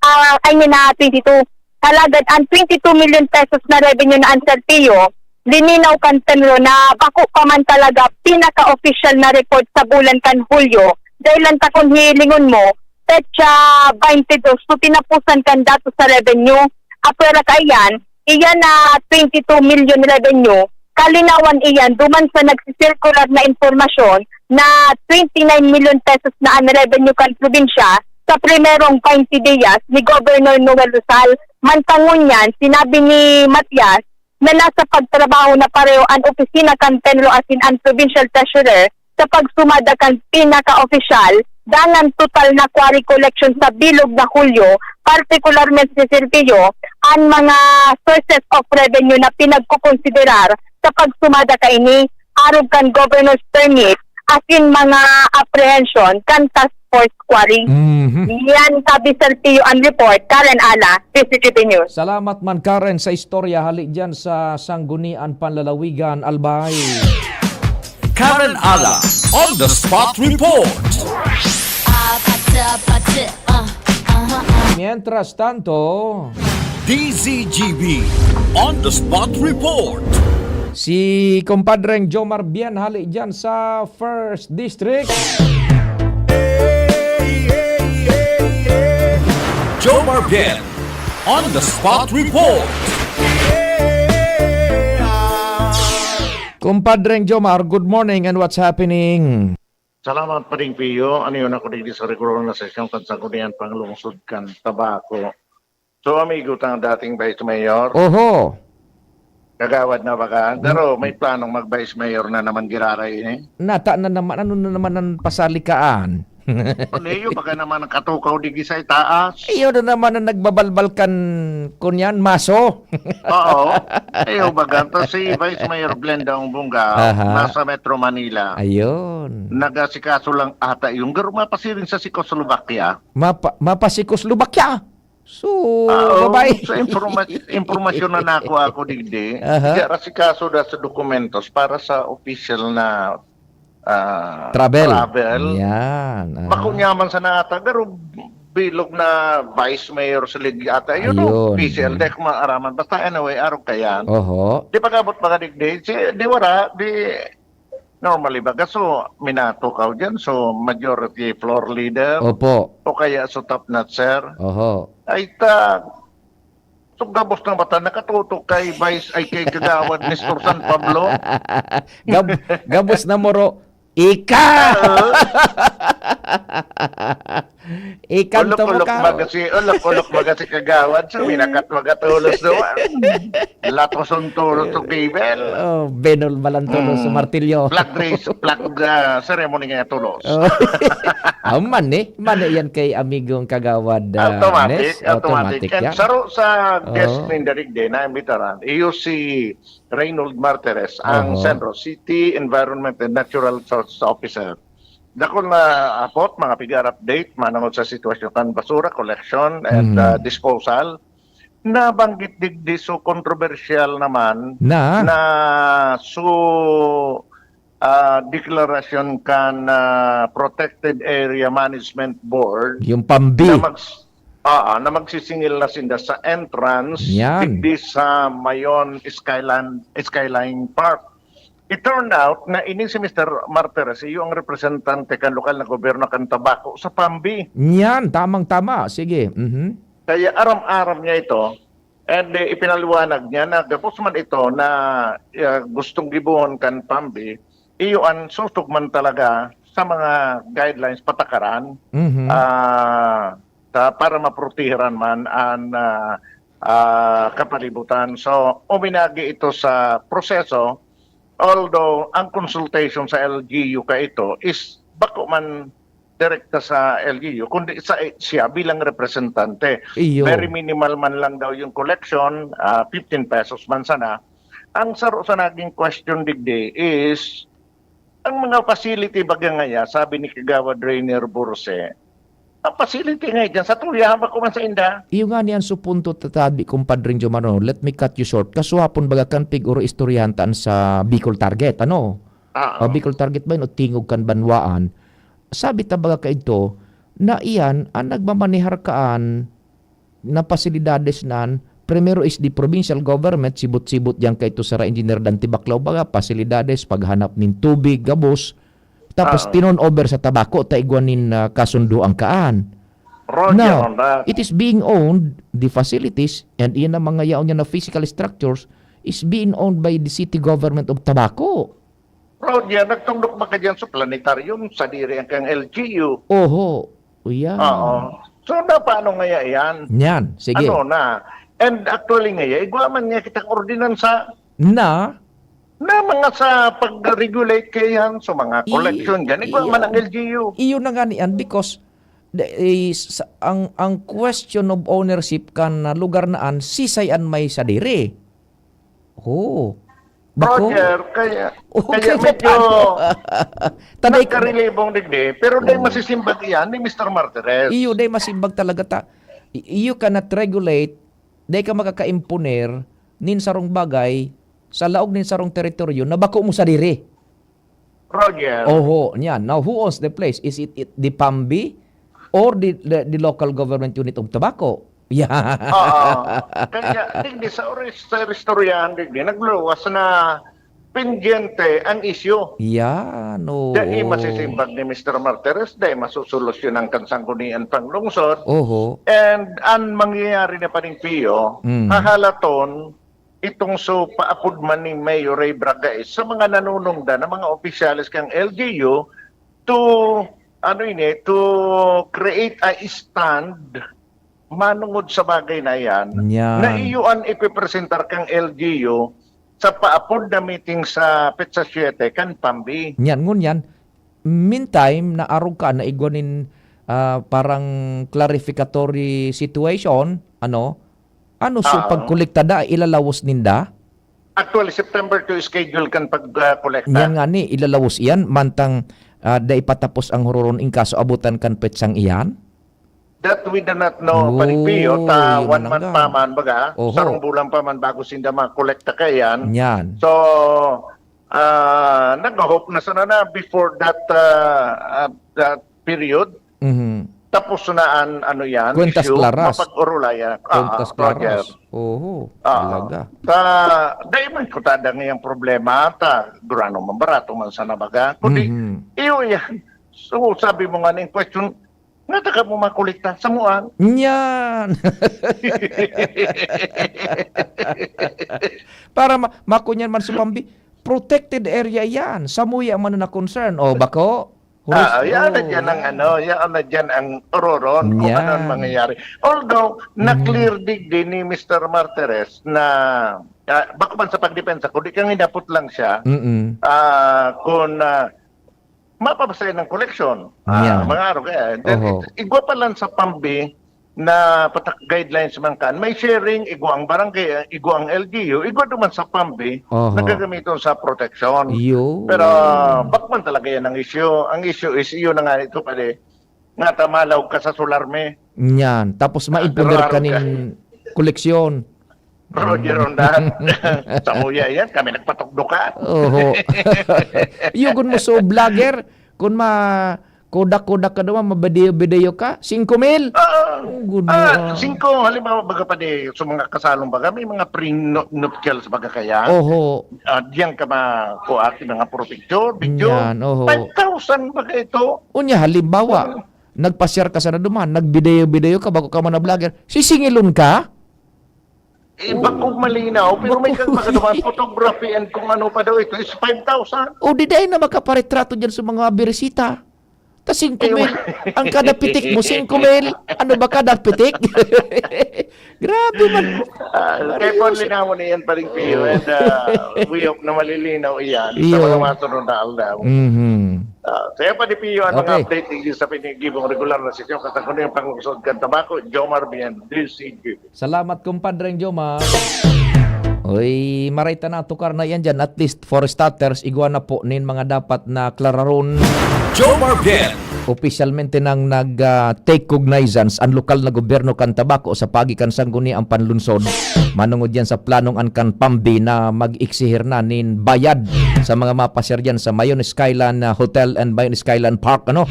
ah, I mean, ah, twenty-two. Alagad an twenty-two milyon pesos na revenue na an L T O, lininaw kan PENRO na bako pa man talaga pinaka-opisyal na report sa bulan kan Hulyo, dahil lang ta kun hihilingon mo, petsa twenty-two, so tinapusan kan datos sa revenue. Apwera kaiyan, iyan na twenty-two milyon revenue, kalinawan iyan duman sa nagsisirkular na impormasyon na twenty-nine milyon pesos na an revenue kan probinsya sa primerong twenty diyas ni Governor Noel Rosal. Mantang ngunyan, sinabi ni Matias na nasa pagtrabaho na pareho an opisina kan PENRO asin an Provincial Treasurer sa pagsumada kan pinaka-opisyal dangan total na quarry collection sa bilog na Hulyo, partikularmente sa Sir Pio, an mga sources of revenue na pinagkukonsiderar sa pagsumada kaini, arog kan Governor's Permit asin mga apprehension kan task force quarry. Mhm. Yan, Tabi, Sir Pio, ang report. Karen Ala, D Z G B News. Salamat man, Karen, sa istorya hali dyan sa Sangguniang Panlalawigan, Albay. Karen Ala, on the spot report. Mientras tanto, D Z G B on the spot report. Si Compadreng Jomar Bien hali dyan sa First District. Jomar Bien on the spot report. Kumpadreng Jomar, good morning and what's happening? Salamat, Pading Pio. Ano yun ako digdi sa regular na sesyon kan Sangguniang Panglungsod kan Tabaco. So, amigo tang dating Vice Mayor. Oho. Kagawad na baga. Pero may planong mag-Vice Mayor na naman giraray ini. Nata na naman, ano na naman ang pasalikaan? Kundi yun, baga naman ang katukaw digdi sa itaas. Iyo na naman ang nagbabalbal kan, kunyan, maso. Oo. Iyo, baga. Tapos si Vice Mayor Glenda Ong Bunga, Aha. nasa Metro Manila. Ayun. Nagasikaso lang ata yung garo mapasiring sa Czechoslovakia. Mapa-, mapa-Czechoslovakia? So, Ah, oo. babay. Sa informa-, impormasyon na nako ako digdi, Aha. Diya, asikaso na sa dokumentos para sa official na, ah, Travel. travel. Yan, aha. Bako niya man sa nata, pero bilog na vice mayor sa Ligue ata. You know, Ayun. P C L, di ko maaraman. Basta anyway, arog ka yan. Oho. Di pag-abot mga digdi, si, di wala, di, normally baga, so, minatukaw dyan. So, majority floor leader. Opo. O kaya so top notcher. Oho. Ay, ta, so, gabos na mata, nakatutok kay Vice, ay, kay Kagawad Nestor San Pablo. Gab-, gabos na moro. Ika! Oo. Ikan Ulok-ulok tumukaw. Magasi, ulok-ulok magasi kagawad, so minakat magatulos naman. Latoson tulos to cable. Oh, benol balantulos sa Mm. martilyo. Flag race, flag, ah, ceremony nga tulos. Oh. Ah, mani, mani yan kay amigong kagawad, ah, Automatic, Nes. Automatic, automatic yan. And saro sa guest Oo. ninda digdi na imbitaran, iyo si Reynold Martires, ang Oho. Centro City Environment and Natural Resources Officer. Dakul na apot, mga pigar update, manangod sa sitwasyon kan basura collection and, Mhm. ah, disposal. Nabanggit digdi so kontrobersyal naman Na? na so, ah, deklarasyon kan, ah, Protected Area Management Board Yung pambi. na mags-, ah, na magsisingil na sinda sa entrance Yan. digdi sa Mayon Skyline, Skyline Park. It turned out na ini si Mister Martires, iyo ang representante kan lokal na gobyerno kan Tabaco sa pambi. Yan, tamang-tama. Sige. Mhm. Kaya aram-aram niya ito, and, eh, ipinaliwanag niya na gabos man ito na, ah, gustong gibohon kan pambi, iyo an susog man talaga sa mga guidelines, patakaran, Mhm. ah, ta-, para maprotehiran man an, ah, ah, kapalibutan. So, uminagi ito sa proseso, although ang consultation sa L G U kaito is bako man direkta sa L G U, kundi sa, siya bilang representante. Iyo. Very minimal man lang daw yung collection, ah, fifteen pesos man sana. Ang saro sa naging question digdi is, ang mga facility baga ngaya, sabi ni Kagawad Rainier Borse, ang facility nga dyan sa Tuya, bako man sa inda. Iyo nga niyan su punto tatabi, Kumpadring Jomar, no? Let me cut you short. Kasuhapon baga kan pig-oro istoryahan taan sa Bicol Target, ano? Ah, O, oo. Bicol Target ba yun o Tingog kan Banwaan? Sabi ta baga kaidto, na iyan ang nagmamanehar kaan na pasilidades nan, primero is the provincial government, sibot-sibot diyan kay ito sara Engineer Dante Baclao, baga, pasilidades, paghanap nin tubig, gabos, tapos Ah. tinon over sa Tabaco, ta igwa nin, ah, kasundoan kaan. Roger Now, on that. it is being owned, the facilities, and iyan ang mga yaon niya na physical structures, is being owned by the city government of Tabaco. Roger, nagtugdok ba ka dyan sa planetarium, sa diri ang kang L G U? Oho. Uyan. Oo. So, na, paano ngaya yan? Yan. Sige. Ano na? And actually ngaya, igwa man niya kitang ordinansa Na? na mga sa pag-regulate kaya yan, sa mga I-, collection dyan, igwa man iya. ang L G U. Iyo na nga niyan because the, is, ang, ang question of ownership kan, ah, lugar na an sisay an may sadiri. Oh. Bako? Roger, kaya, Okay, kaya so medyo paano? Tanay ko. nagkarilibong digdi, pero dahil Oh. masisimbag iyan ni Mister Martires. Iyo, dahil masimbag talaga ta. I-, you cannot regulate, dahil ka makakaimponer nin sarong bagay sa laog nin sarong teritoryo na bako mo sadiri. Roger. Oho, niyan. Now, who owns the place? Is it, it the Pambi or the, the, the local government unit of Tabaco? Yeah. Oo. Kaya, digdi sa oris-, sa istoryahan, digdi, nagluwas na pendyente ang isyu. Yan, oo. Dai masisimbag ni Mister Martires, dai masusolusyonan kan Sangguniang Panglungsod. Oho. And ang mangyayari na paning Pio, Mm. hahalaton itong so paapod man ni Mayor Ray Bragais sa mga nanunungdan na mga opisyales kan L G U to, ano ini, to create a stand manungod sa bagay na yan, Yan. na iyo an ipipresentar kang L G U sa paapod na meeting sa petsa siyete kan Pambi. Yan, ngunyan, meantime, naarog ka na igwa nin, ah, parang clarificatory situation, ano? Ano, so Oo. pagkolekta da, ilalawos ninda? Actually, September two schedule kan pag, ah, kolekta. Yan nga ni, ilalawos iyan, mantang, ah, dai patapos ang huroron in kaso abutan kan petsang iyan? That we do not know, Pare Pio, ta Oy, yun one na month nga. pa man, baga, Oho. sarong bulan pa man bago sinda makolekta kaiyan. Yan. So, ah, nag-hope na sana na before that, ah, ah, that period, Mhm. tapos na an, ano yan, Cuentas issue, claras. mapag-orolayan. Ah, Cuentas Roger. claras. Oho, Ah, talaga. ta, dai man ko tada ngayang problema, ta, gurano man, barato man sana baga. Kundi, Mhm. iyo yan. So, sabi mo nga na yung question, nga taga mo makolekta, samuan. Yan. Para ma-, makunyan man sa Pambi, protected area yan. Samuya man na concern. O, bako? Huros-, Ah, yan na oh, dyan ang yan. ano, yan na dyan ang ororon kung Yan. ano ang mangyayari. Although, Mm. na-clear digdi ni Mister Martires na, ah, bako man sa pagdepensa, kundi kang hinapot lang siya, Mm-mm. ah, kung, ah, mapapasaya ng koleksyon. Ah, Yan. mga araw kaya. Then, Oho. it-, igwa pa lang sa Pambi, na patak guidelines man kan, may sharing, igwa ang barangay, igwa ang L G U, igwa duman sa Pambi, Oho. na gagamiton sa proteksyon. Iyo. Pero, bakman talaga yan ang issue. Ang issue is, iyo na nga ito, pare, nga tamalaw ka sa solar me. Yan. Tapos, Ah, maimponer pero ka araw nin ka. koleksyon. Roger, Mm. on that. Sa kuya yan, kami nagpatukdo ka. Oho. Yugon mo, so, vlogger, kung ma-, kodak-kodak ka naman, mabideyo-bideyo ka, singko mil? Oo. Oh, good Ah, mo, ah. singko, halimbawa, baga pa di, sa mga kasalong baga, may mga pre-nuptials baga kaya. Oho. Ah, diyan ka ma-, kuha, mga puro picture, video. Yan, oho. Five thousand baga ito. Unya, halimbawa, Oo. nagpasyar ka sana duman, nagbideyo-bideyo ka, bago ka man na vlogger, sisingilon ka? Eh, bakong malinaw, pero may Bakong kag mga duman, photography and kung ano pa daw ito is five thousand. O, di dai na makaparetrato dyan sa mga birisita. Ta singko mil. Eh, Ang kada pitik mo, singko mil. Ano ba kada pitik? Grabe man. Ah, kaya po, Ayos. linawon na yan, Paring Pio, Oh. and, ah, we hope na malilinaw iyan sa Iyo. mga masunod na aldaw. Mhm. Ah, kaya pa di Pio, ano Okay. nga update digdi sa pinigibong regular na sesyon, katakuno yung panglungsod kan Tabaco, Jomar Bien, D C G. Salamat, kumpadreng Jomar. Uy, maray ta natukar na yan dyan. At least, for starters, igwa na po nin mga dapat na klararon. Jomar Bien. Opisyalmente nang nag, ah, take cognizance ang lokal na gobyerno kan Tabaco sa pagi kan Sangguniang Panlunsod. Manungod yan sa planong an kan Pambi na mag-eksihir na nin bayad sa mga mapasyar dyan sa Mayon Skyline, ah, Hotel and Mayon Skyline Park, ano?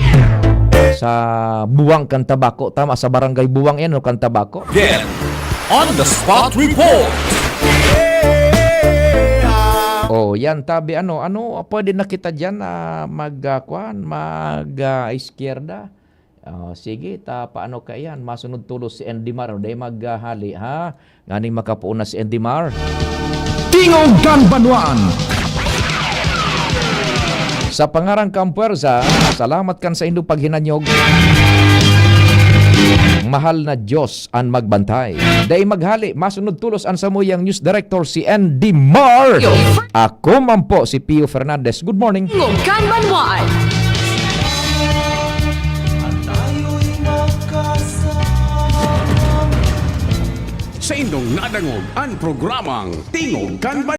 Sa Buwang kan Tabaco. Tama, sa Barangay Buwang yan, no, kan Tabaco. Again, on the spot report. Oh, yan, tabi, ano, ano, pwede na kita dyan, ah, mag, ah, kwan, mag, ah, izquierda. Oh, sige, ta, paano ka yan? Masunod tulos si Andy Mar, dai maghali, ha? Nganing makapoon na si Andy Mar. Tingog kan Banwaan. Sa pangaran kan puwersa, salamat kan saindong paghinanyog. Mahal na Diyos an magbantay. Dai maghali, masunod tulos an samuyang news director si Andy Mar. Yo. Ako man po si Pio Fernandez. Good morning. Tingog kan Banwaan. Sa indong nadangog an programang Tingog kan